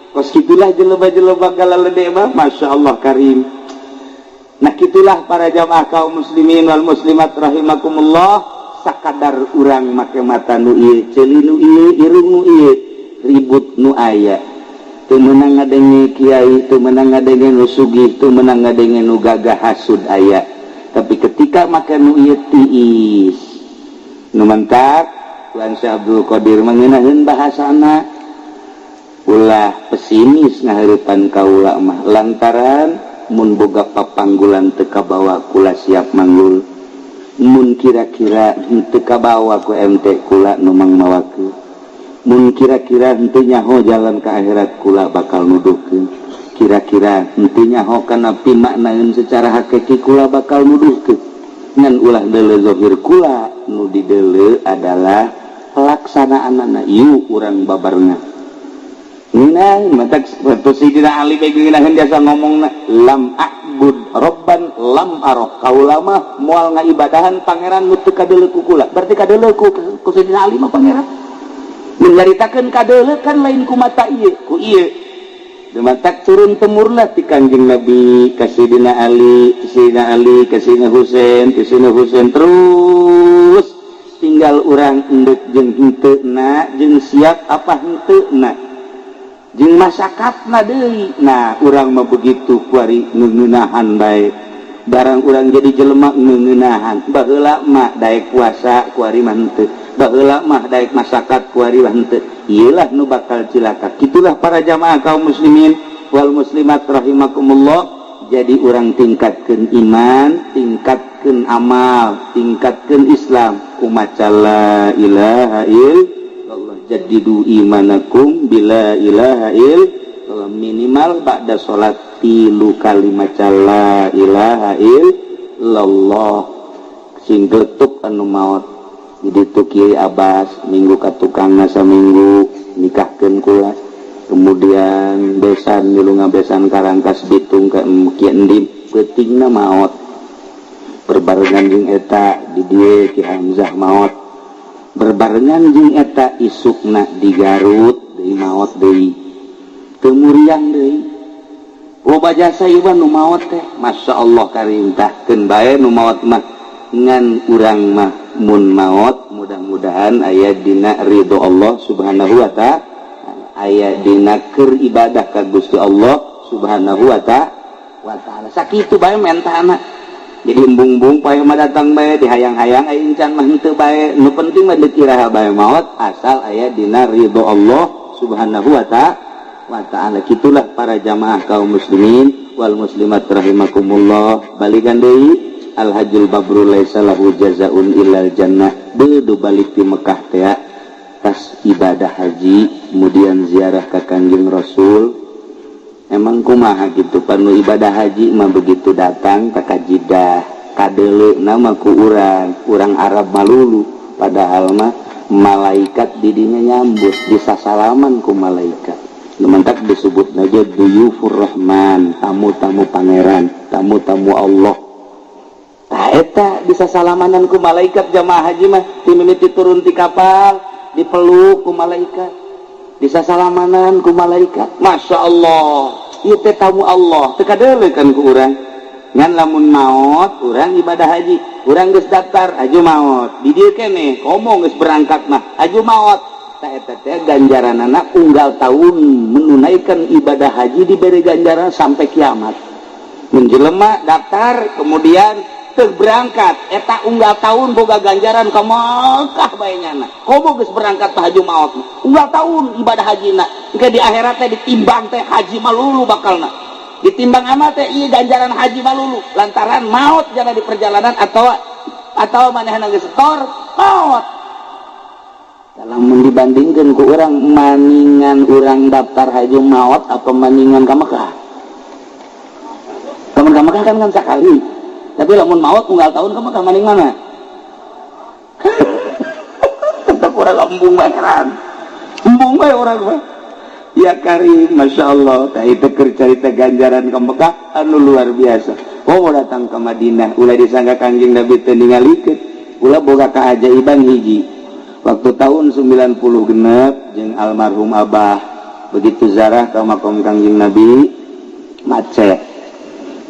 Kos kitulah jelema-jelema galalede mah, Masya Allah karim. Nah kitulah para jamaah kaum muslimin wal muslimat rahimakumullah, sakadar urang make mata nu ieu, ceuli nu ieu, irung nu ieu, ribut nu aya. Teu meunang ngadenge kiai, teu meunang ngadenge nu sugih, teu meunang ngadenge nu gagah hasud aya. Tapi ketika make nu ieu tiis. Nu mantak Tuan Syekh Abdul Qadir mengenaheun bahasana ulah pesimis ngaheurepan kaula mah lantaran mun boga papanggulan teu kabawa kula siap manggul. Mun kira-kira henteu kabawa ku MT, kula nu mangmawakeun. Mun kira-kira henteu nyaho jalan ke akhirat, kula bakal nuduhkeun. Kira-kira henteu nyaho kana pimaknaeun secara hakiki, kula bakal nuduhkeun. Ngan ulah deuleu zahir kula, nu dideuleu adalah pelaksanaan. Yuk, urang babarengan. Nah, matak waktu Sayyidina Ali bae ngeunaheun biasa ngomongna, "Lam a'bud robban lam aroh." Kaula mah moal ngaibadahan pangeran nu teu kadeuleu ku kula. Berarti kadeuleu ku Sayyidina Ali mah pangeran. Mun nyaritakeun kadeuleu kan lain ku mata ieu, ku ieu. Matak turun temurna ti Kangjeng Nabi ka Sayyidina Ali, Sayyidina Ali ka Sayyidina Husain, ka Sayyidina Husain, terus tinggal urang endek jeung henteu na, jeung siap apa henteu na, jeung masakatna deui. Nah, urang mah begitu kuari ngeunahan bae. Barang urang jadi jelema ngeunahan. Baheula mah daek puasa, kuari mah henteu. Baheula mah daek masakat, kuari mah henteu. Iyalah nu bakal cilaka. Gitulah para jamaah kaum muslimin wal muslimat rahimakumullah. Jadi urang tingkatkan iman, tingkatkan amal, tingkatkan Islam ku maca la ilaha illallah. Jaddidu imanakum bila ilaha illallah. Minimal ba'da salat tilu kali maca la ilaha illallah, sing geletuk anu maot. Jadi tu Kiai Abbas minggu ka tukangna, saminggu nikahkeun kula. Kemudian besan milu ngabesan Karangkas Bitung ke Ki Endim, peutingna maot berbarengan jeung eta. Di dieu Ki Hamzah maot berbarengan jeung eta. Isukna di Garut deui maot deui, teu muriang deui. Loba jasa ieu nu maot teh, Masya Allah. Karintahkeun bae nu maot mah. Ngan urang mah mun maot mudah-mudahan aya dina ridho Allah Subhanahu wa Ta'ala, aya dina keur ibadah ka Gusti Allah Subhanahu wa Ta'ala. Sakitu bae mentana. Jadi embung-embung paeh mah datang bae, dihayang-hayang aya encan mah henteu bae. Nu penting mah dikira bae maot asal aya dina ridho Allah Subhanahu wa Ta'ala. Gitulah para jamaah kaum muslimin wal muslimat rahimakumullah. Balikan deui, al hajjul mabrur laisa lahu jazaun illal jannah. Bedu balik di Mekah teh tas ibadah haji, kemudian ziarah ke Kangjeng Rasul. Emang kumaha gitu panu ibadah haji mah, begitu datang ke Kajidah kadeuleu nama ku urang urang Arab malulu, padahal mah malaikat didinya nyambut, disasalaman ku malaikat. Mantak disebut aja duyufur rahman, tamu-tamu pangeran, tamu-tamu Allah. Tah, eta bisa salamanan ku malaikat. Jamaah haji mah ti mimiti turun ti kapal dipeluk ku malaikat, bisa salamanan ku malaikat. Masya Allah, ieu teh tamu Allah, teu kadeuleu kan ku urang. Ngan lamun maot urang ibadah haji, urang geus daftar aju maot di dieu keneh, komo geus berangkat mah aju maot. Tah, eta teh ganjaranana unggal tahun menunaikan ibadah haji diberi ganjaran sampai kiamat. Menjelema daftar kemudian teu berangkat, eta unggal tahun boga ganjaran ka Mekah bae nyana. Komo geus berangkat tah aju maot, unggal tahun ibadah hajina engke di akhirat teh ditimbang teh haji malulu, bakalna ditimbang amal teh ieu ganjaran haji malulu, lantaran maot jana di perjalanan atau manehna geus setor maot. Lamun dibandingkan ku urang, maningan urang daftar haji maot atau maningan ka Mekah? Lamun ka Mekah kan sakali, tapi lamun maot unggal tahun ka Mekah, maning mana? Tetap urang embung bae, heran embung bae urang mah. Ya karim, Masya Allah. Tak itu keur carita ganjaran ke Mekah anu luar biasa. Oh, mau datang ke Madinah, ulah disangka Kangjeng Nabi teu ningalikeun. Ulah boga keajaiban hiji waktu tahun 90 genep jeung almarhum Abah, begitu zarah ke makom Kangjeng Nabi, macet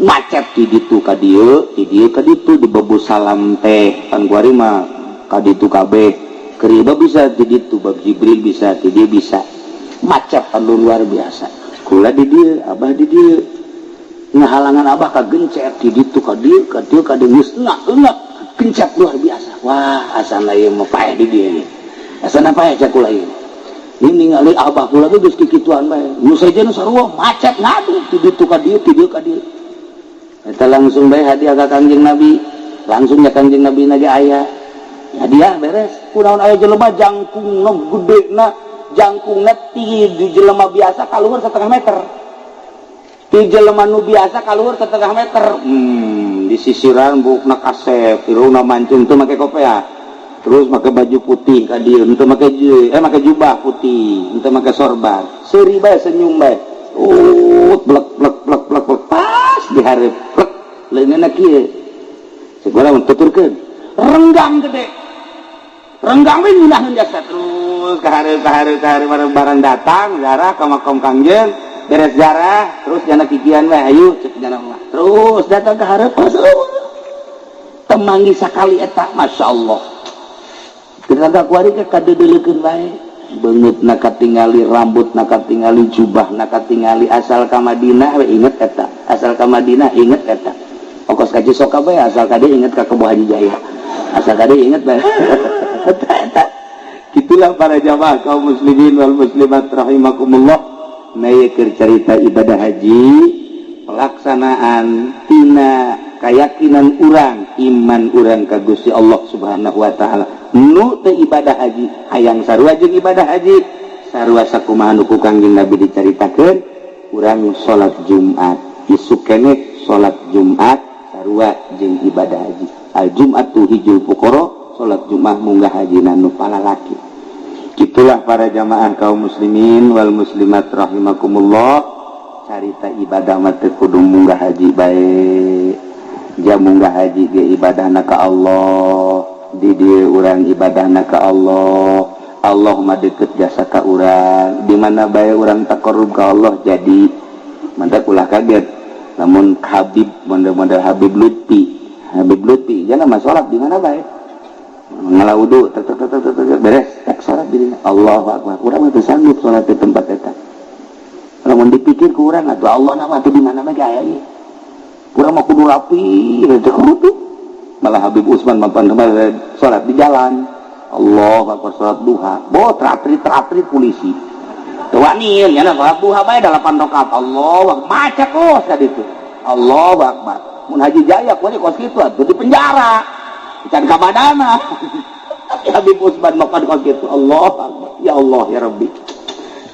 macet di ditu ka dieu, di dieu ka ditu, di Babu Salam teh pan kuari mah ka ditu kabeh. Keriba bisa di ditu, bab Jibril bisa di dieu, bisa macet anu luar biasa. Kula di dieu, Abah di dieu, ngahalangan Abah ka gencet di ditu ka dieu, ka dieu ka dieu, geus eungap gencet luar biasa. Wah, asana ieu mah paeh di dieu, asana paeh cek kula ieu. Ini ningali Abah kula ge geus kikituan bae, nu sejen sarua macet ngadu di ditu ka dieu, di dieu ka dieu. Eta langsung bae hadiah ka Kangjeng Nabi. Langsung ya Kangjeng Nabi ge aya hadiah beres. Kunaon aya jelema jangkungna gede na, jangkungna tinggi di jelema biasa kaluhur setengah meter, di jelema nu biasa kaluhur setengah meter. Disisiran, buukna kasep, irungna mancung, tuh make kopea, terus make baju putih ka dieu, henteu make make jubah putih, henteu make sorban, seuri bae, senyum bae, blek blek blek blek blek, pas dihareup blek leungeunna kieu, segala tuturkeun renggang gede, renggang we ngeunaheun jasa. Terus ka hareup, ka hareup, ka hareup, bareng datang ziarah ka makom Kangjeng. Beres ziarah, terus jana kikian we, ayo cek jana mah, terus datang ke hareup, temanggi sakali eta. Masya Allah, kita kuari ke kadeudeulekeun bae, beungeut na katingali, rambut na katingali, jubah na katingali. Asal ka Madinah we inget eta, asal ka Madinah inget eta, ongkos ka Cisoka bae, asal ka dieu inget ka Kebo Haji Jaya, asal ka dieu inget bae eta eta. Gitulah para jamaah kaum muslimin wal muslimat rahimakumullah. Nah, keur cerita ibadah haji, pelaksanaan tina keyakinan urang, iman urang ka Gusti Allah Subhanahu wa taala. Nu teu ibadah haji hayang sarua jeung ibadah haji, sarua sakumaha nu ku Kangjeng Nabi dicaritakeun. Urang salat Jumat isuk keneh, salat Jumat sarua jeung ibadah haji. Al Jum'atu hijul fuqara, salat Jumat munggah haji nu palalaki. Itulah para jamaah kaum muslimin wal muslimat rahimakumullah, carita ibadah mah teu kudu munggah haji bae. Jam munggah haji ge ibadahna ka Allah, di dieu urang ibadahna ka Allah. Allah mah deket jasa ka urang, di mana bae urang taqarrub ka Allah. Jadi mantap, ulah kaget namun Habib model-model Habib Lutfi. Habib Lutfi jangan mah salat di mana bae, ngala wudu, tek tek tek tek tek, beres tak salat di Allahu akbar. Urang mah teu sanggup salat di tempat eta. Lamun dipikir ku urang atuh, Allah nama tuh di mana bae aya ieu, urang mah kudu rapi teu kudu. Malah Habib Usman mampan kemarin salat di jalan, Allah akbar, salat duha bo tratri tratri polisi teu wani nya. Salat duha bae 8 rakaat, Allah maca kos tadi itu, Allah akbar. Mun Haji Jaya kuwi kos kitu atuh di penjara can kabadana, tapi Habib Usman makan kos kitu, Allah akbar, ya Allah ya Rabbi.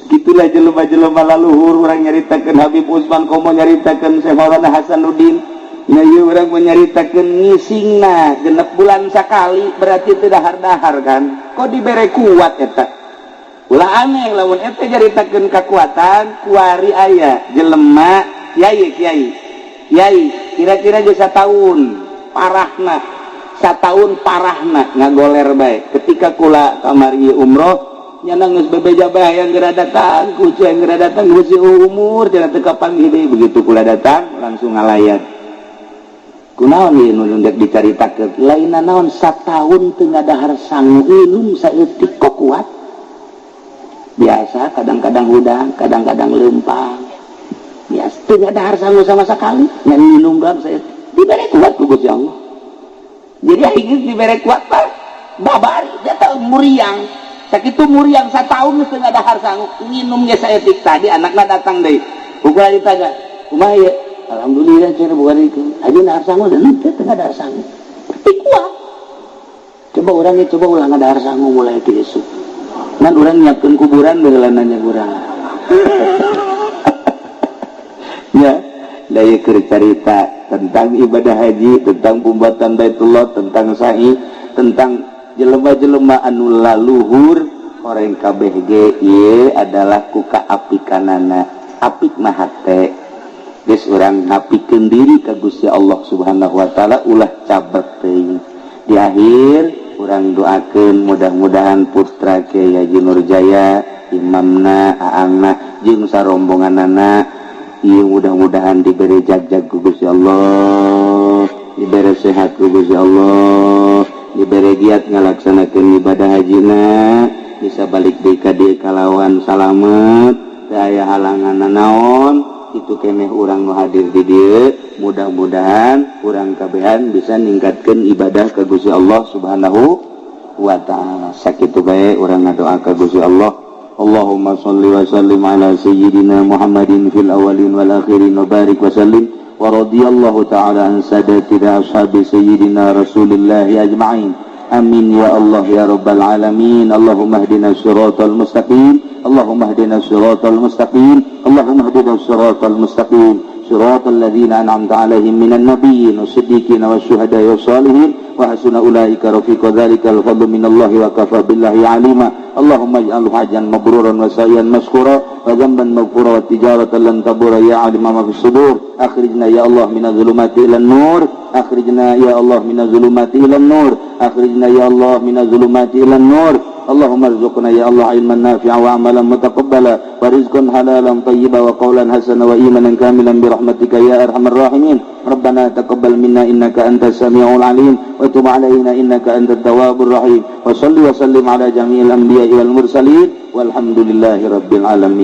Gitulah jelema-jelema laluhur. Urang nyaritakeun Habib Usman, komo nyaritakeun Syekh Maulana Hasanuddin. Nah, ieu urang mau nyaritakeun ngisingna 6 bulan sakali, berarti teu dahar-dahar kan. Kok dibere kuat eta? Ulah aneh lamun eta nyaritakeun kekuatan. Kuari aya jelema kiai, kiai, kiai, kira-kira geus satahun parahna, satahun parahna ngagoler bae. Ketika kula kamari umroh, nyana geus bebeja bae, yang geura datang kucu, yang geura datang kucu, umur cenah teu kapanggih deui. Begitu kula datang langsung ngalayat, kunaon ieu nu dek dicaritakeun? Lain naon, satahun teu ngadahar sangu, minum saeutik, kok kuat? Biasa kadang-kadang hudang, kadang-kadang lempang, biasa teu ngadahar sangu sama sekali, ngan minum doang saeutik, dibere kuat ku Gusti Allah. Jadi akhirnya dibere kuat, Pak, babari dia tahu muriang sakitu muriang, satahun geus teu ngadahar sangu, minum ge saeutik. Tadi anakna datang deui, ukuran ditanya, "Kumaha ieu?" "Alhamdulillah," cenah, "bukan itu aja nahar sangu dan teu ngadahar sangu, tapi kuat." Coba orangnya, coba ulah ngadahar sangu mulai ti esuk. Ngan urang nyiapkeun kuburan baheula, nanya urang ya. Daya keur carita tentang ibadah haji, tentang pembuatan Baitullah, tentang sa'i, tentang jelema-jelema anu laluhur orang kabeh ge ieu adalah ku kaapikanana. Apik mah hate geus, urang ngapikeun diri ka Gusti Allah Subhanahu wa taala, ulah cabrek teuing. Di akhir urang doakeun mudah-mudahan putra Kiai Haji Nurjaya, imamna, aangna jeung sarombonganana ieu mudah-mudahan diberi jagjag ku Gusti Allah, diberi sehat ku Gusti Allah, diberi giat ngalaksanakeun ibadah hajina, bisa balik deui ka dieu kalawan salamet, teu aya halangan naon. Itu keneh urang nu hadir di dieu, mudah-mudahan urang kabehan bisa ningkatkeun ibadah ka Gusti Allah Subhanahu wa taala. Sakitu bae urang ngadoa ka Gusti Allah. Allahumma shalli wa sallim ala sayyidina Muhammadin fil awwalin wal akhirin wa barik wa sallim. Wa radiyallahu ta'ala an sadatina ashabi sayyidina Rasulillah ajma'in. Amin ya Allah ya rabbal alamin. Allahumma hdina siratal mustaqim. Allahumma hdina siratal mustaqim. Allahumma hdina siratal mustaqim. Siratal ladzina an'amta 'alaihim minan nabiyyin was-siddiqin wasyuhada'i was-salihin wa hasuna ulaika rafiqa. Dzalikal fadlu minallahi wa kafa billahi alima. Allahumma ij'alhu hajjan mabruran wa sa'yan mashkura wa dhanban maghfura wa tijaratan lan tabura ya alima ma fis sudur. Akhrijna ya Allah minadh dhulumati ilan nur. Akhrijna ya Allah minadh dhulumati ilan nur. Akhrijna ya Allah minadh dhulumati ilan nur. Allahumma arzuqna ya Allah ilman nafi'a wa amalan mutaqabbala wa rizqan halalan tayyiba wa qawlan hasana wa imanan kamilan bi rahmatika ya arhamar rahimin. Rabbana taqabbal minna innaka antas samiul alim wa tub alaina innaka antat tawwabur rahim. Wa salli wa sallim ala jami'il anbiya'i wal mursalin walhamdulillahi rabbil alamin.